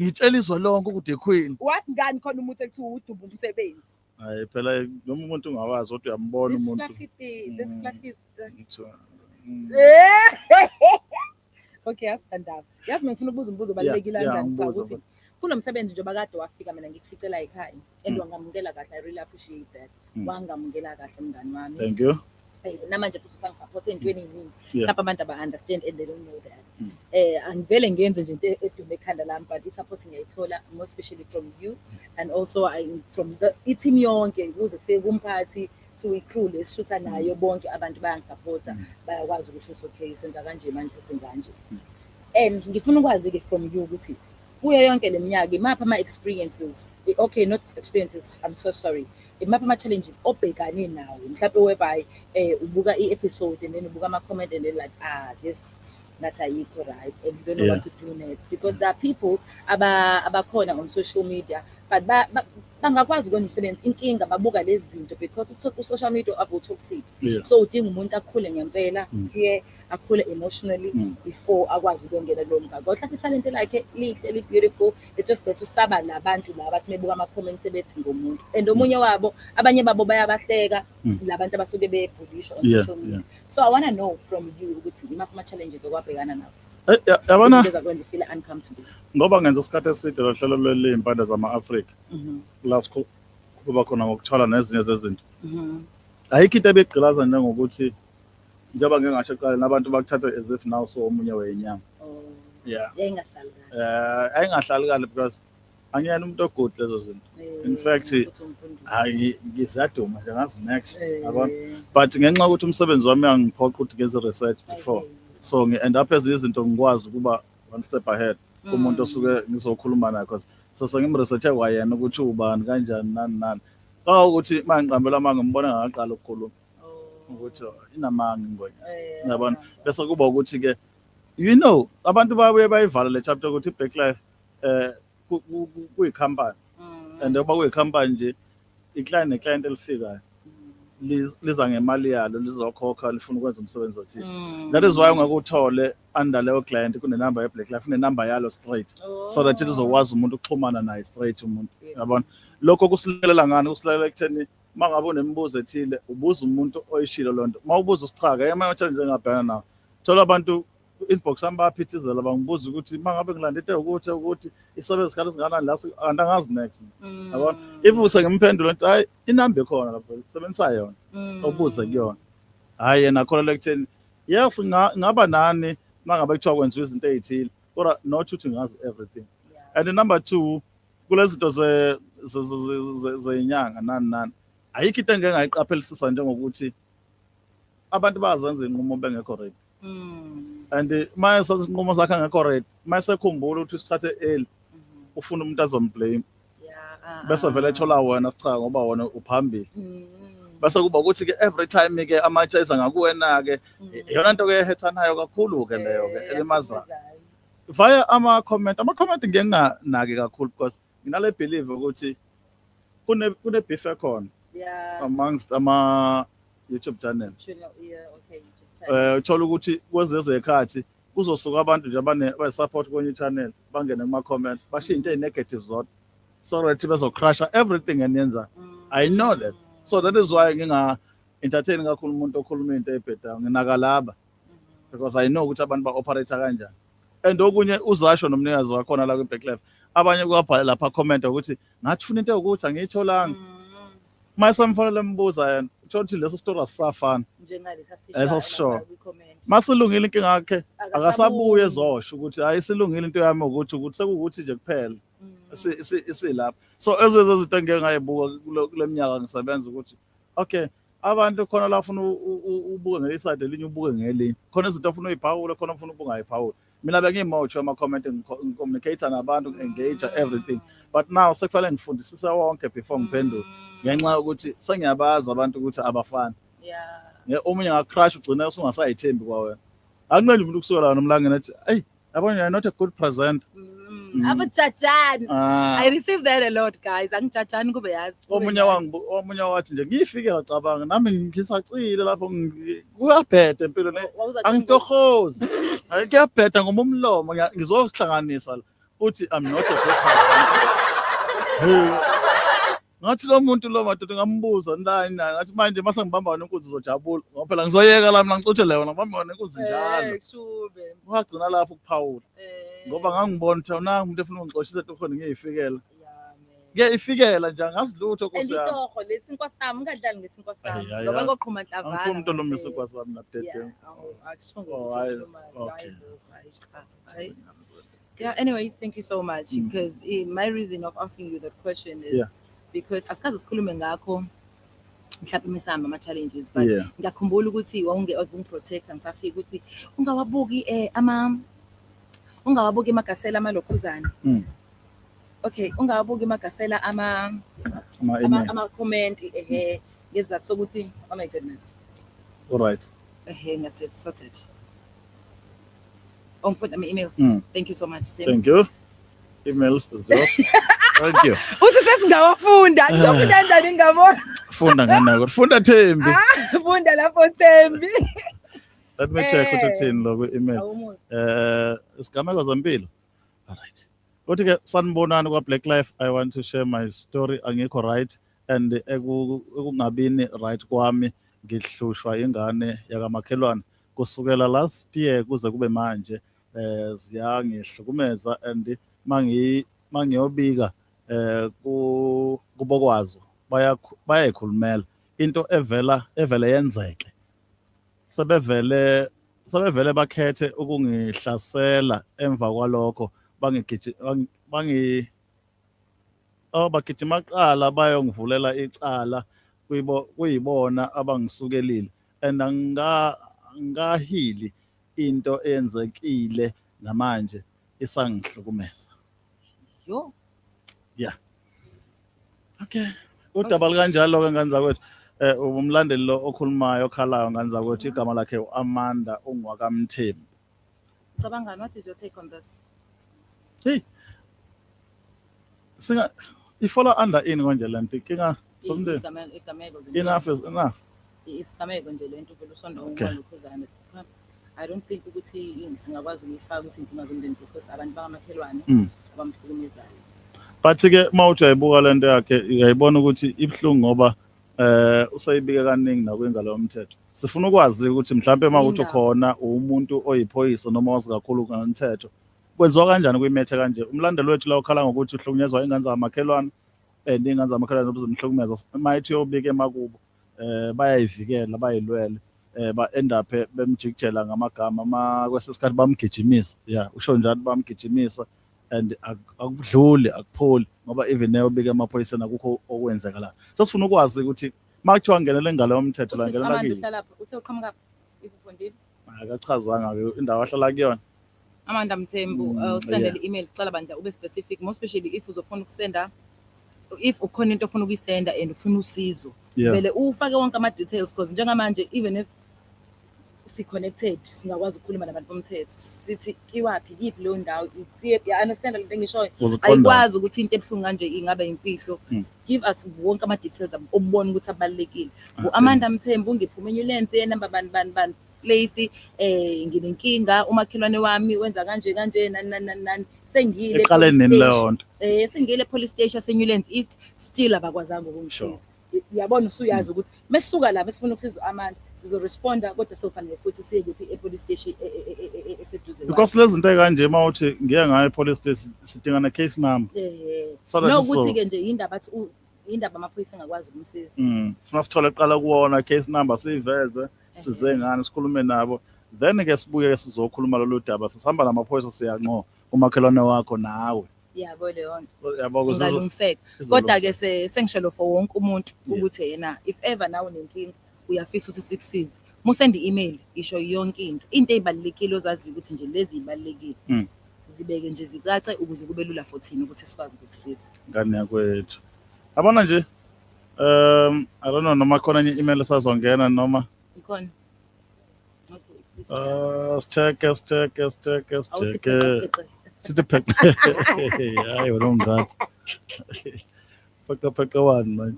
S1: Ngitshela izwe lonke ukuthi queen.
S3: Wathi ngani khona umuntu ekuthiwa uduba umsebenzi?
S1: Hayi phela noma umuntu ungawazi kodwa uyambona
S3: This
S1: umuntu.
S3: fluffy thing, this fluffy
S1: Uthi.
S3: Okay, asithandaba. Yazi mina ngifuna ukubuza umbuzo obalulekile kanjani,
S1: Ngibuza,
S3: ukuthi kulo msebenzi njengoba kade wafika, mina ngikuficela ekhaya and wangamukela kahle. I really appreciate that. Wangamukela kahle, mngani wami.
S1: Thank you.
S3: Namanje futhi usangi-support ey'ntweni ey'ningi. Mhlawumbe abantu aba-understand and they don't know that. Angivele ngenze nje into edume ekhanda lami, but i-support ngiyayithola more especially from you and also from the i-team yonke kuze kufike kumphathi to i-crew lesishutha nayo, bonke abantu bayangi-supporta, bayakwazi ukusho ukuthi okay, senza kanje manje, senza kanje. And ngifuna ukwazi-ke from you ukuthi kuyo yonke le minyaka imaphi ama-experiences, okay, not experiences, I'm so sorry, imaphi ama-challenges obhekane nawo mhlawumbe whereby ubuka i-episode and then ubuka ama-comment and then like, ah, this ngathi ayikho right, and you don't know what to do next, because there are people abakhona on social media but bangakwazi ukwenza umsebenzi, inkinga babuka lezi zinto because u-social media abo-toxic. So udinga umuntu akhule ngempela here, akhule emotionally before akwazi ukuyongena kulowo mkhakha. Kodwa mhlawumbe ithalente lakhe lihle, li-beautiful, it's just that usaba labantu laba abathi mebuka ama-comments sebethi ngomuntu, and omunye wabo, abanye babo bayabahleka labantu abasuke bebhulishwa on social media. So I want to know from you ukuthi imaphi ama-challenges okwabhekana nawo,
S1: Yabona
S3: izinto ezakwenza ufeel uncomfortable.
S1: Ngoba ngenza isikhathi eside lo hlelo lwelimpande zama-Afrika la kuba khona ngokuthola nezinye zezinto, ayikho into ebegqilaza njengokuthi njengoba ngike ngasho ekuqaleni, abantu bakuthatha as if now so omunye wenyama.
S3: Oh,
S1: Yeah.
S3: yayingahlali kahle.
S1: Ayingahlali kahle because angiyena umuntu o-good lezo zinto. In fact,
S3: Futhi umfundisi.
S1: Hayi, ngiziyaduma nje ngazi next, yabona,
S3: but
S1: but ngenxa yokuthi umsebenzi wami uyangiphoqa ukuthi ngenze research before, so ngi-end up ezinye izinto ngikwazi ukuba one step ahead kumuntu osuke ngizokhuluma naye, because so sengim-researche kwayena ukuthi ubani, kanjani, nani nani, ukuthi uma ngiqambela amanga ngimbona ngakaqala ukukhuluma ukuthi, oh, inamanga ingwenya, yabona. Bese kuba ukuthi-ke abantu babuye bayivala le chapter ukuthi i-Black Life kuyikhampani, and ngoba kuyikhampani nje, i-client ne-client elifikayo liza ngemali yalo, lizokhokha, lifuna ukwenza umsebenzi othile. That is why ungeke uthole under leyo client kunenamba ye-Black Life, kunenamba yalo straight, so that lizokwazi umuntu ukuxhumana naye straight umuntu. Yabona, lokho kusilekelela ngani? Kusilekelela ekutheni uma ngabe unemibuzo ethile, ubuza umuntu oyishilo loo nto. Uma ubuza usichaka ama-challenge engabhekana nawo, thola abantu inbox yami bayaphithizela, bangibuza ukuthi uma ngabe ngilanda into ewukuthi ukuthi isebenza isikhathi esingakanani la, kanti angazi next, yabona. If usengimphendula ngithi, "Hayi, inamba ikhona lapho, sebenzisa yona, ubuze kuyona." Hhayi, yena akholelwa ekutheni yes, ngaba nani uma ngabe kuthiwa kwenziwa izinto ey'thile, kodwa not ukuthi ngazi everything. And number two, kulezi zinto zenyanga nani nani, ayikho into engeke ngayiqaphelisisa njengokuthi abantu bayazenza iy'nqumo bengekho ready. And uma esenza isinqumo sakhe angekho ready, uma esekhumbula ukuthi usithathe early, ufuna umuntu azom-blame, bese vele ethola wena, sicha, ngoba wena uphambili. Bese kuba ukuthi-ke every time-ke amatshe eza ngakuwena-ke, iyona nto-ke ehethanayo kakhulu-ke leyo-ke, elimazayo via ama-comment. Ama-comment ngike nginganaki kakhulu because nginale believe ukuthi kune beef ekhona amongst ama-YouTube channel.
S3: Channel, yeah, okay, YouTube channel.
S1: Uthola ukuthi kwezezekhathi kuzosuka abantu nje abane support kwenye channel, bangene kuma-comment, bashiye into eyi-negative zodwa, so that bezocrusha everything eniyenzayo. I know that, so that is why nginga-entertain kakhulu umuntu okhuluma into ebhedayo. Nginaka laba because I know ukuthi abantu ba-operate kanjani. And okunye uzasho nomnikazi wakhona la kwi-Black Life, abanye kuyabhala lapha comment ukuthi ngathi funa into ewukuthi angiyitholanga. Uma esemfonela embuza yena, uthola ukuthi leso story asisafana.
S3: Njengalesa.
S1: Esasishoyo. Masilungile inkinga yakhe, akasabuye ezosho ukuthi hayi, isilungile into yami, ukuthi sekuwukuthi nje kuphela isilapha. So ezezo zinto engike ngayibuka kule minyaka ngisebenza, ukuthi okay, abantu khona la ufuna ubuke nge-side elinye, ubuke ngelinye, khona izinto ofuna uyiphawule, khona ofuna ubungayiphawuli. Mina bengiyimotsho ama-comment, ngi-communicate nabantu, ngi-engage everything, but now sekufanele ngifundisise wonke before ngiphendule, ngenxa yokuthi sengiyabazi abantu ukuthi abafani. Omunye nga-crush, ugcine usungasayithembi kwawena. Akunqeni umuntu kusukela nomlangeni athi, "Eyi, yabona, you're not a good presenter."
S3: Abajajani.
S1: Ah.
S3: I receive that a lot, guys. Angijajani kube yazi. Kube
S1: Omunye
S3: yazi.
S1: Omunye wathi nje ngiyifike, ngacabanga nami ngisacile lapho, kuyabheda empilweni. Angitohozi. Hayi, kuyabheda ngoma umlomo, ngizohlanganisa la. Uthi I'm not a good husband. Hey. Ngathi lo muntu lo, madoda, ngambuza nani nani, ngathi manje mase ngibamba nenkunzi uzojabula, ngoba phela ngizoyeka la mina ngicuthe leyo, ngibamba nenkunzi njalo.
S3: Kushube.
S1: Wagcina lapho ukuphawula ngoba ngangibona ukuthi awunanga umuntu efuna ukungixoshisa etohweni, ngiyifikela.
S3: Yeah, man.
S1: Ngiyayifikela nje, angazi lutho,
S3: And
S1: Nkosi yami.
S3: itoho lesinkwa sami, ungadlali ngesinkwa sami.
S1: Ayi, ayi,
S3: Ngoba
S1: ayi.
S3: koqhuma nhlavana.
S1: Angifuni umuntu olomisa
S3: ngempela.
S1: isinkwa sami nabudedengu.
S3: Yeah, awu, akusho
S1: Oh,
S3: ngokuthi
S1: hayi,
S3: ukhuluma,
S1: okay.
S3: hayi bo, hayi cha, hayi. Yeah, anyways, thank you so much because my reason of asking you that question is because asikaze sikhulume ngakho mhlawumbe mesihamba ama-challenges, but ngiyakhumbula ukuthi wawunge ungi-protecta ngisafika, ukuthi ungawabuki ama ungawabuki amagasela amalokhuzana. Okay, ungawabuki amagasela ama
S1: Ama
S3: ama
S1: email.
S3: Ama-comment ehe, ngesizathu sokuthi, oh my goodness.
S1: All right.
S3: Ehe, ngathi it's sorted. Oh, ngifunda ama-emails. Thank you so much, Tim.
S1: Thank you. Emails is yours. Thank you.
S3: Uthi sesingawafunda, ngizofunda kanjani ngingabona?
S1: Funda ngenako. Funda, Thembi.
S3: Funda lapho, Thembi.
S1: Let me check ukuthi uthini lo ku-email.
S3: Awumuzi.
S1: Isigameko zempilo. All right. Uthi ke, "Sanibonani kwa Black Life, I want to share my story. Angikho right and ekungabini right kwami, ngihlushwa ingane yakamakhelwane kusukela last year kuze kube manje. Ziyangihlukumeza and mangiyobika kubo kwazo, bayayikhulumela into evela evele yenzeke. Sebevele bakhethe ukungihlasela. Emva kwalokho bangigiji bangi, bangi oh bagijima kuqala bayongivulela icala kuyibo kuyibona abangisukelile and angahili. Into eyenzekile namanje isangihlukumeza."
S3: Yo.
S1: Okay, udaba lukanjalo ke, ngane zakwethu. Umlandeli lo okhulumayo, okhalayo, ngane zakwethu, igama lakhe uAmanda, ungwakaMthembu.
S3: Cabangani, what is your take on this?
S1: Hey, singa i-fall under ini konje lento inkinga somndeni?
S3: Igameko.
S1: Enough is enough.
S3: Isigameko nje lento vele usonda ukhuzane. I don't think ukuthi singakwazi ukuyifaka ukuthi inkinga zomndeni because abantu bakamakhelwane abamhlukumezayo.
S1: But ke uma uthi uyayibuka lento yakhe, uyayibona ukuthi ibuhlungu ngoba usayibike kaningi nakwingalo yomthetho. Sifuna ukwazi ukuthi mhlambe uma uthi
S3: Indaba.
S1: Khona umuntu oyiphoyisa noma wazi kakhulu ngomthetho, kwenziwa kanjani kuyimethe kanje? Umlandeli wethu la ukhala ngokuthi uhlukunyezwa ingane zamakhelwane, and iy'ngane zamakhelwane zimhlukumeza. Uma ethi uyobika emakubo, bayayivikela, bayilwele, ba end up bemjikijela ngamagama, ma kwesinye isikhathi bamgijimisa. Yeah, usho njalo, bamgijimisa and akudluli, akupholi, ngoba even neyobika emaphoyiseni akukho okwenzekalayo. Sesifuna ukwazi ukuthi uma kuthiwa ngenele ingalo yomthetho la,
S3: Usisi
S1: ngenela
S3: Amanda
S1: kini.
S3: uhlala phi? Uthe uqhamuka phi? Ifundile.
S1: Akachazanga-ke indawo ahlala kuyona.
S3: Amanda Mthembu, usendele i-email, sicela bandla ube specific, more especially if uzofuna ukusenda, if ukhona into ofuna ukuyisenda and ufuna usizo. Vele ufake wonke ama-details, because njengamanje even if si-connected singakwazi ukukhuluma nabantu bomthetho, sithi kiwaphi, kiphi leyo ndawo. Ya, understand lento engishoyo?
S1: Uzoqonda.
S3: Ayikwazi ukuthi into ebuhlungu kanje ingabe imfihlo. Give us wonke ama-details obona ukuthi abalulekile. U-Amanda Mthembu, ngiphume eNewlands, yenamba bani bani bani place, nginenkinga, umakhelwane wami wenza kanje kanje, nani nani nani nani, sengiyile
S1: Iqale
S3: e-police
S1: nini
S3: station.
S1: Leyo nto?
S3: Sengiyile e-police station yaseNewlands East, still abakwazanga ukungisiza. Yabona, usuyazi ukuthi mesisuka la mesifuna ukusiza u-Amanda, sizoresponda, kodwa sofanele futhi siye kephi? E-police station eseduze kwakhe.
S1: Because lezi zinto ey'kanje, uma uthi ngiye ngayo e-police station, sidinga ne-case number. So that
S3: No, ukuthi-ke nje yindaba athi yindaba amaphoyisa engakwazi ukumsiza.
S1: Funa sithole kuqala kuwona case number, siyiveze, size ngani, sikhulume nabo, then ke sibuye sizokhuluma lolu daba. Sisihamba namaphoyisa, siyanqo umakhelwane wakho nawe.
S3: Yabo leyo nto.
S1: Yabo,
S3: Ingalungiseka. Kodwa-ke sengishelo for wonke umuntu ukuthi yena if ever nawe unenkinga, uyafisa ukuthi sikusize, musende i-email, isho yonke into ey'balulekile ozaziyo ukuthi nje lezi y'balulekile. Zibeke nje zicace ukuze kube lula for thina ukuthi sikwazi ukukusiza.
S1: Ngane yakwethu, yabona nje, I don't know noma khona enye i-email esazongena noma
S3: Ikhona? Okay, please check.
S1: Sicheke, sicheke, sicheke.
S3: Awuthi
S1: Sicheke.
S3: pheqe, pheqe.
S1: Sithi pheqe. Hayi wena, ungicatha pheqe pheqe wani manje?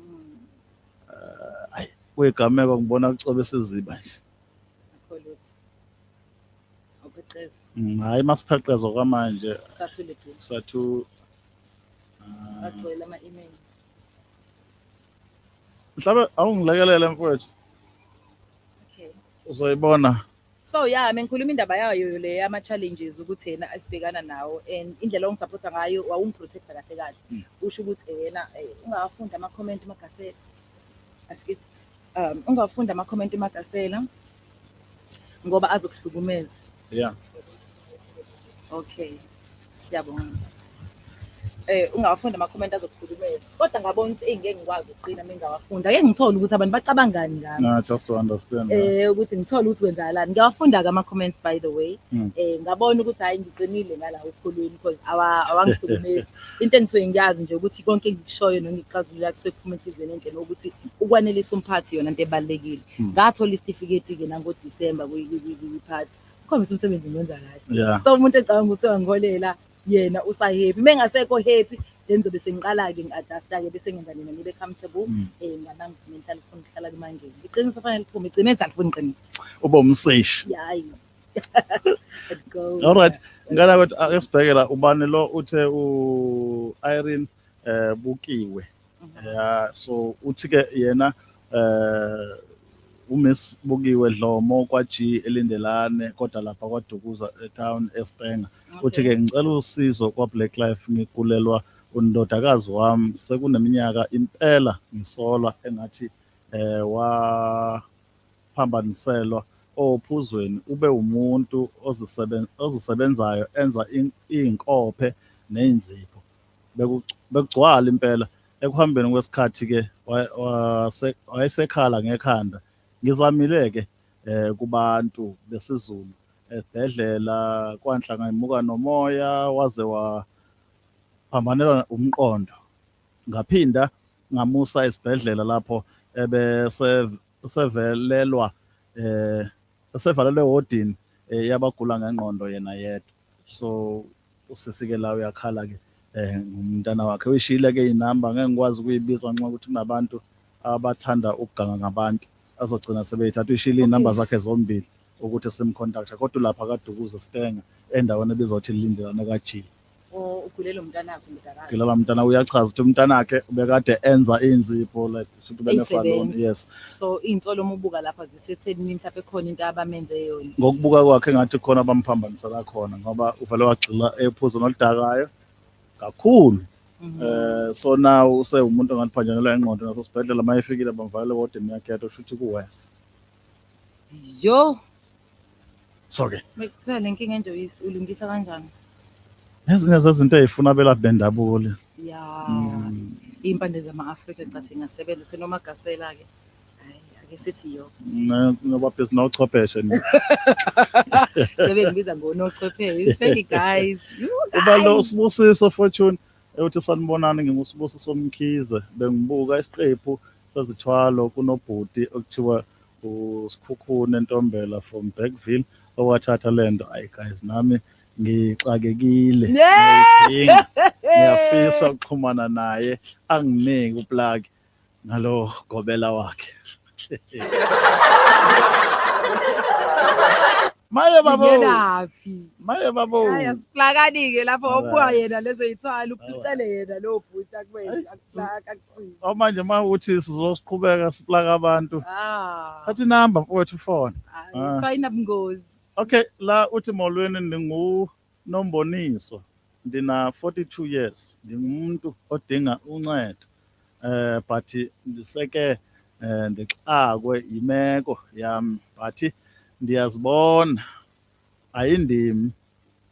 S1: Hayi, kuyigameko ngibona kucobe siziba nje.
S3: Akho lutho. Awupheqezi.
S1: Hayi, masipheqezo kwamanje.
S3: Sathule du.
S1: Sathu.
S3: Agcwele ama-email.
S1: Mhlawumbe awungilekelele, mfowethu.
S3: Okay.
S1: Uzoyibona.
S3: So yeah, mengikhuluma indaba yayo le yama-challenges ukuthi yena esibhekana nawo and indlela ongisupporta ngayo, wawungiprotecta kahle kahle. Usho ukuthi yena ungawafunda ama-comment uMagasela. Asikisi. Ungawafunda ama-comment uMagasela ngoba azokuhlukumeza. Okay. Siyabonga. Ungawafunda ama-comment azokuhlukumeza. Kodwa ngabona ukuthi ngeke ngikwazi ukuqina mengawafunda. Ake ngithole ukuthi abantu bacabangani ngami.
S1: No, just to understand. Yeah.
S3: Ukuthi ngithole ukuthi kwenzakalani. Ngiyawafunda-ke ama-comments, by the way. Ngabona ukuthi hhayi, ngiqinile ngala ukholweni because awangihlukumezi. Into engisuke ngiyazi nje ukuthi konke engikushoyo nongikuxazulula kusuke kuphuma enhliziyweni enhle, nokuthi ukwanelisa umphathi yona into ebalulekile. Ngathola isitifiketi-ke nangoDisemba kwiphathi. Ukhombisa umsebenzi ngiwenza kahle. So umuntu ecabanga ukuthi uyangiholela, yena usa-happy. Uma engasekho happy, then ngizobe sengiqala-ke ngi-adjust-ke, bese ngenza nina nibe comfortable. Ngabangivumela ufuna ukuhlala kumangeni. Iqiniso fanele liphume, igcine alifuni iqiniso.
S1: Ube umseshi.
S3: Yayi. Let go.
S1: All right. Ngala kwethu, ake sibheke la, ubani lo uthe u Irene Bukiwe. Yeah, so uthi ke yena uMiss Bukiwe Dlomo kwa G eLindelane, kodwa lapha kwaDukuza etown eStanger. Uthi ke ngicela usizo kwa Black Life, ngigulelwa undodakazi wami sekuneminyaka impela, ngisola engathi waphambaniselwa ophuzweni. Ube umuntu ozisebenzayo, enza iy'nkophe ney'nzipho, bekugcwala impela. Ekuhambeni kwesikhathi ke wayesekhala ngekhanda. Ngizamile ke kubantu besiZulu, esibhedlela, kwanhlanga imuka nomoya, waze waphambanelwa umqondo. Ngaphinda ngamusa esibhedlela lapho ebese sevelelwa esevalelwe ewodini yabagula ngengqondo yena yedwa. So usisi-ke la uyakhala ke ngumntana wakhe. Uyishiyile ke inamba, ngeke ngikwazi ukuyibiza ngenxa yokuthi kunabantu abathanda ukuganga ngabantu azogcina sebeyithatha. Uyishiyile iy'namba zakhe zombili ukuthi simcontacte, kodwa lapha kaDukuza Stanger, endaweni ebizwa ukuthi Lindelane ka-G.
S3: Oh. Ugulela umntanakhe ndodakazi.
S1: Gilela mntana, uyachaza ukuthi umntanakhe ubekade enza inzipho, like shuthi bene-salon.
S3: Eyisebenza.
S1: Yes.
S3: So iy'nsolo uma ubuka lapha zisetheni, mhlawumbe khona into abamenze yona.
S1: Ngokubuka kwakhe engathi khona bamphambanisela khona, ngoba uvele wagxila ephuzweni oludakayo kakhulu. So now usewumuntu ongathi phanjanelwa ingqondo, nasesibhedlela uma efikile bamvalele wodini yakhe yedwa, shuthi kuwese.
S3: Yo.
S1: So ke
S3: Bekuthiwa le nkinga enje ulungisa kanjani?
S1: Ezinye zezinto ey'funa abelaphi bendabuko le.
S3: Ya, iy'mpande zama-Afrika ngicathi ingasebenza thina omagasela-ke. Hhayi, ake sithi yo.
S1: Noba busy nochwepheshe ni.
S3: Sebe ngibiza ngonochwepheshe. Thank you guys. You
S1: Uba lo
S3: guys.
S1: uSibusiso Fortune uthi, "Sanibonani, nginguSibusiso Mkhize, bengibuka isiqephu sezithwalo, kunobhuti okuthiwa uSikhukhune Ntombela from Bergville owathatha lento. Ayi guys, nami ngixakekile, ngiyayidinga, ngiyafisa ukuxhumana naye anginike uplug ngalo gobela wakhe." Maye babo.
S3: Singenaphi?
S1: Maye babo.
S3: Hayi, asiplakani-ke lapho obuka yena lezo yithwalo, uphucele yena lowo bhuti akwenze akuplaka akusize.
S1: Manje uma uthi sizosiqhubeka siplaka abantu.
S3: Ah.
S1: Thatha inamba mfowethu, ufone.
S3: Hayi,
S1: Ah.
S3: kuthiwa inabungozi.
S1: Okay, la uthi, "Molweni, ndinguNomboniso, ndina 42 years, ndingumuntu odinga uncedo, but ndiseke ndixakwe yimeko yami, but ndiyazibona ayindimi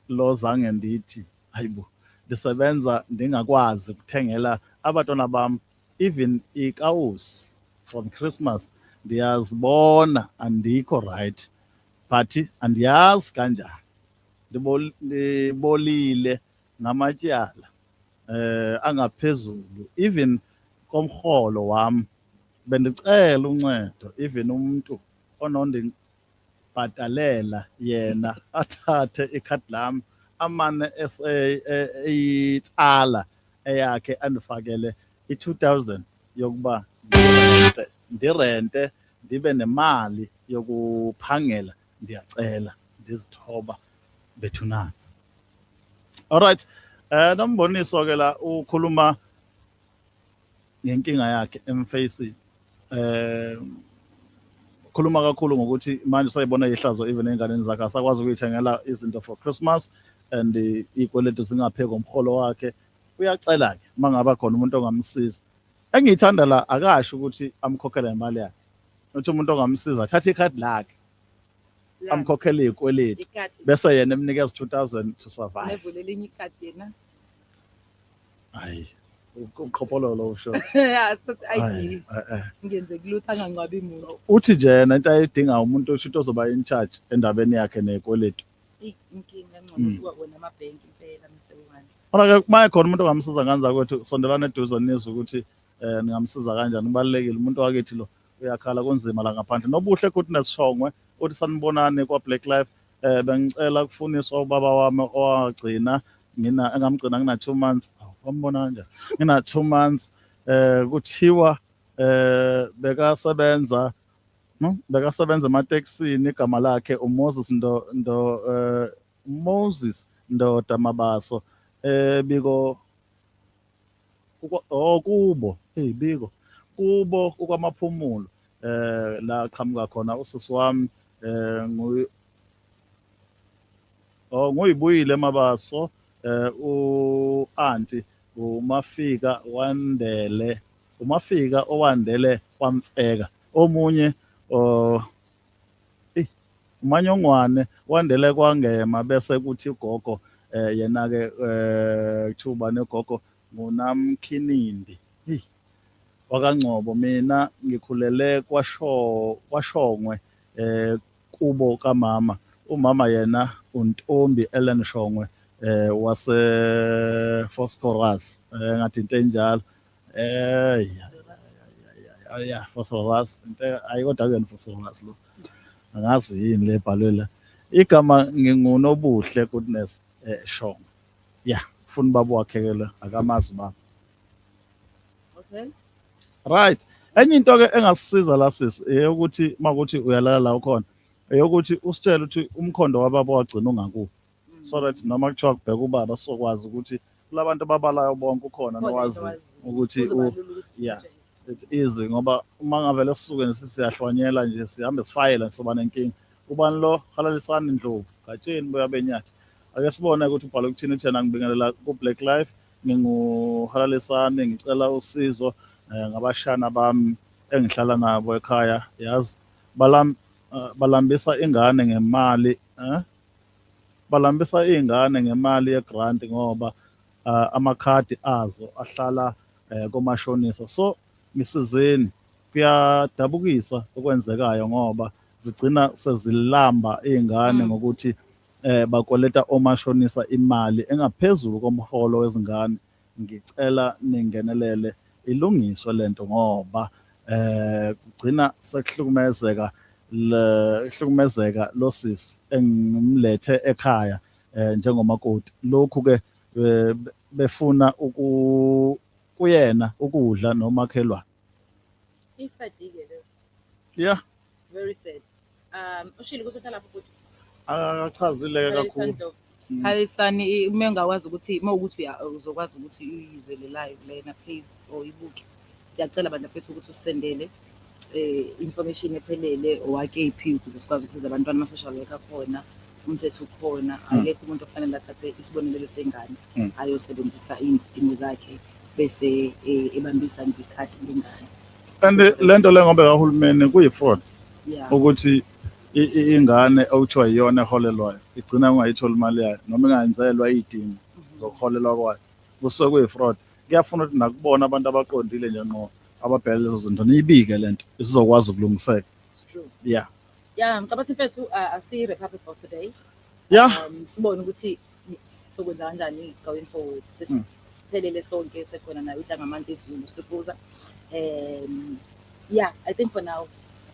S1: lo, zange ndithi hayibo, ndisebenza ndingakwazi ukuthengela abantwana bam even ikawusi from Christmas. Ndiyazibona andikho right, but andiyazi kanjani. Ndibolile ngamatyala angaphezulu even komrholo wami. Bendicela uncedo, even umuntu onondibhatalela yena athathe ikhadi lami amane eyitsala eyakhe, andifakele i-2000 yokuba ndirente, ndibe nemali yokuphangela. Ndiyacela, ndizithoba bethunana." Alright, Nomboniso ke la ukhuluma ngenkinga yakhe emfacing. Khuluma kakhulu ngokuthi manje usayibona ihlazo even ey'nganeni zakhe, asakwazi ukuyithengela izinto for Christmas and iy'kweletu zingaphezu komholo wakhe. Uyacela-ke uma ngaba khona umuntu ongamsiza. Engiyithanda la, akasho ukuthi amkhokhele ngemali yakhe. Uthi umuntu ongamsiza athathe ikhadi lakhe amkhokhele iy'kweletu
S3: Ikati.
S1: bese yena emnikeza 2000 to survive.
S3: Nevule elinye ikati yena.
S1: Hayi, uqhophololo usho.
S3: Sathi ID.
S1: Hayi, eh.
S3: Ngenzeki lutho, angangcwabi muntu.
S1: Uthi nje yena into ayidinga umuntu osho ozoba in charge endabeni yakhe nekweletu.
S3: Inkinga engcono kuba wona amabhenki impela mase kanje.
S1: Kodwa ke uma khona umuntu ongamsiza nganza kwethu, sondelana eduze nizwe ukuthi ningamsiza kanjani. Kubalulekile, umuntu wakithi lo uyakhala, kunzima la ngaphandle. Nobuhle Goodness Shongwe uthi, "Sanibonani kwa Black Life, bengicela kufuniswa ubaba wami owagcina ngina engamgcina ngina 2 months." Awu, wambona kanjani ngina 2 months? Kuthiwa bekasebenza, no, bekasebenza ematekisini, igama lakhe uMoses ndo ndo Moses Ndoda Mabaso, biko oh kubo, hey, biko kubo kukwamaphumulo, la qhamuka khona usisi wami, oh nguyibuyile Mabaso, u-anti umafika wandele, umafika owandele kwamfeka, omunye oh uManyongwane wandele kwangema, bese kuthi ugogo yena ke kuthiwa ubani ugogo, nguNamkhinindi, hey, wakaNgcobo. Mina ngikhulele kwaSho kwaShongwe, kubo kamama. Umama yena uNtombi Ellen Shongwe, wase Vosloorus, ngathi into enjalo, ya Vosloorus into ayi, kodwa kuyona Vosloorus lo, angazi yini le ebhalwe la. Igama nginguNobuhle Goodness Shongwe." Ya, ufuna ubaba wakhe ke lo, akamazi ubaba.
S3: Okay.
S1: Right, enye into ke engasisiza la sisi eyokuthi makuthi uyalala la ukhona, eyokuthi usitshele ukuthi umkhondo wababa wagcina ungakuphi, so that noma kuthiwa kubheka ubaba sizokwazi ukuthi Kulabantu ababalayo bonke ukhona
S3: Khona
S1: nowazi
S3: owaziyo.
S1: ukuthi
S3: Kuzoba lula ukuthi
S1: yeah.
S3: simtshele.
S1: It's easy ngoba uma ngavele sisuke nje siyahlwanyela nje, sihambe sifayela, soba nenkinga. Ubani lo? Halalisani Ndlovu, Gatsheni, Boya Benyathi. Ake sibone ukuthi ubhala ukuthini. Uthena ngibingelela ku-Black Life, nginguHalalisani, ngicela usizo ngabashana bami engihlala nabo ekhaya. Yazi balambisa ingane ngemali, balambisa iy'ngane ngemali ye-grant ngoba amakhadi azo ahlala komashonisa. So ngisizeni, kuyadabukisa okwenzekayo ngoba zigcina sezilamba iy'ngane ngokuthi bakweleta omashonisa imali engaphezulu komholo wezingane. Ngicela ningenelele, ilungiswe lento ngoba kugcina sekuhlukumezeka le hlukumezeka lo sisi engimlethe ekhaya njengomakoti. Lokhu ke befuna uku kuyena ukudla nomakhelwane.
S3: I-sad-ke leyo. Very sad. Ushilo ukuthi uhlala futhi.
S1: Akachazile kakhulu.
S3: Halisani, uma ungakwazi ukuthi uma ukuthi uzokwazi ukuthi uyizwe le live lena, please, or ibuke. Siyacela bantu bafethu ukuthi usendele information ephelele owakephi ukuze sikwazi ukusiza abantwana. Ama-social worker akhona, umthetho ukhona, akekho umuntu okufanele athathe isibonelelo sengane ayosebenzisa iy'dingo zakhe bese ebambisa ngekhadi lengane.
S1: And lento le ngoba kahulumeni kuyi-fraud ukuthi ingane okuthiwa iyona eholelwayo igcina ungayitholi imali yayo noma ingayenzelwa iy'dingo zokuholelwa kwayo, kusuke kuyi-fraud. Kuyafuna ukuthi nakubona abantu abaqondile nje ngqo ababheke lezo zinto, niyibike lento isizokwazi ukulungiseka.
S3: It's true.
S1: Yeah.
S3: Ngicabanga ukuthi mfethu, asi-wrap up for today. Sibone ukuthi sokwenza kanjani going forward. Sesiphelele sonke, sekhona nayo uTangamanti izulu Stupuza. Yeah, I think for now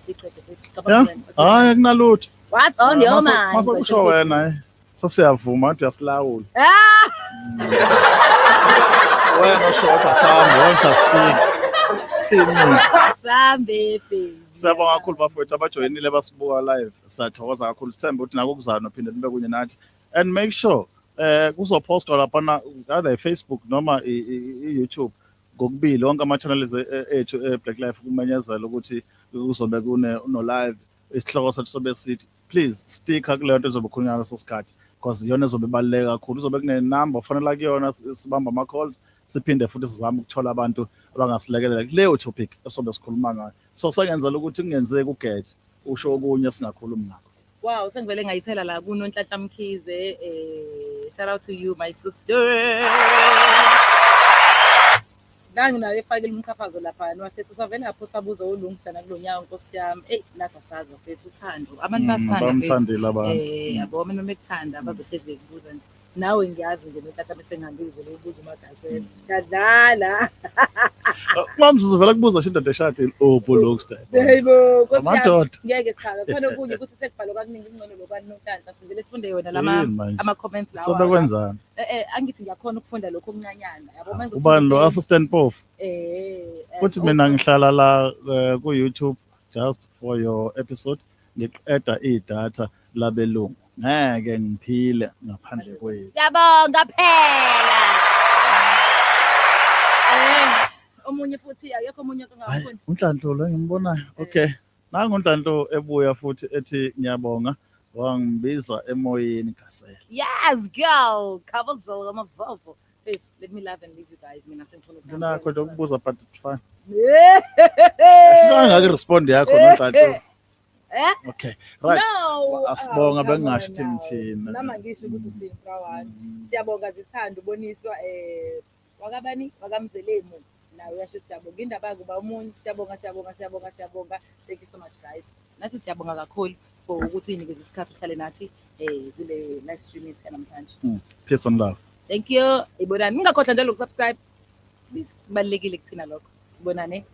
S3: siqede futhi. Cabanga wena,
S1: Hayi, akunalutho.
S3: What's on your mind?
S1: Mase kusho wena, sesiyavuma ukuthi uyasilawula.
S3: Ah!
S1: Wena usho ukuthi asahambe, wena uthi asifike. Sithini?
S3: Asambe, baby.
S1: Siyabonga kakhulu bafowethu abajoyinile basibuka live. Siyathokoza kakhulu. Sithembe ukuthi nako kuzayo nophinde nibe kunye nathi. And make sure kuzopostwa laphana either Facebook noma i-YouTube, ngokubili wonke ama-channels ethu e-Black Life, kumenyezela ukuthi kuzobe kune no live. Isihloko sethu sobe sithi, please stick-a kuleyo nto ezobe khulunywa ngaleso sikhathi because iyona ezobe ibaluleke kakhulu. Kuzobe kunenamba ofanele kuyona sibambe ama-calls, siphinde futhi sizame ukuthola abantu abangasilekelela kuleyo topic esobe sikhuluma ngayo. So sengenzela ukuthi kungenzeki ugeje usho okunye singakhulumi ngakho.
S3: Wow, sengivele ngayithela la kuNonhlanhla Mkhize. Shout out to you, my sister. Nangi nayo efakile umqhafazo lapha wasethi usavele lapho sabuza uLungisa nakulo nyaka, nkosi yami. Eyi, nathi asazi bafethu, uthando. Abantu basithanda bafethu.
S1: Bamthandile abantu.
S3: Yabo, abantu uma bekuthanda bazohlezi bekubuza nje. Nawe ngiyazi nje notata bese ngihambile nje lokubuza uMagasela. Ngiyadlala.
S1: Mamzuzu vele kubuza nje indoda eshadile, oh Lungster.
S3: Yebo, nkosi yami.
S1: Amadoda.
S3: Ngeke cha, khona okunye ukuthi sekubhalwe kakuningi, kungcono lokwani Nonhlanhla. Sivele sifunde yona lama
S1: Yini manje?
S3: ama-comments lawa.
S1: Sebekwenzani?
S3: Angithi ngiyakhona ukufunda lokho okuncanyana. Yabo manje.
S1: Ubani lo assistant pof?
S3: And
S1: Futhi mina ngihlala la ku YouTube just for your episode, ngiqeda idatha labelungu. Ngeke ngiphile ngaphandle kwenu.
S3: Siyabonga phela. Omunye futhi akekho omunye
S1: Hayi,
S3: ongafundi.
S1: uNhlanhla lo engimbonayo. Okay. Nangu uNhlanhla ebuya futhi ethi ngiyabonga wangibiza emoyeni, Gasela.
S3: Yes, girl. Khabazela amavovo. Please let me love and leave you guys. Mina sengifuna ukuhamba.
S1: Nginakho nje ukubuza, but it's fine.
S3: Eh.
S1: Ngake respond yakho, Nonhlanhla.
S3: Eh?
S1: Okay. Right.
S3: No.
S1: Asibonga,
S3: Oh, come
S1: bengingasho
S3: on
S1: ukuthi
S3: now.
S1: ngithini.
S3: Nami angisho ukuthi uthini, bra. Siyabonga zithanda uboniswa wakabani wakaMzelemu. Nawe uyasho siyabonga. Indaba kuba umuntu, siyabonga, siyabonga, siyabonga, siyabonga. Thank you so much, guys. Nathi siyabonga kakhulu for ukuthi uyinikeze isikhathi uhlale nathi kule live stream yethu yanamhlanje.
S1: Peace and love.
S3: Thank you. Ibonani. Ningakhohlwa njalo ukusubscribe. Please, kubalulekile kuthina lokho. Sibonane.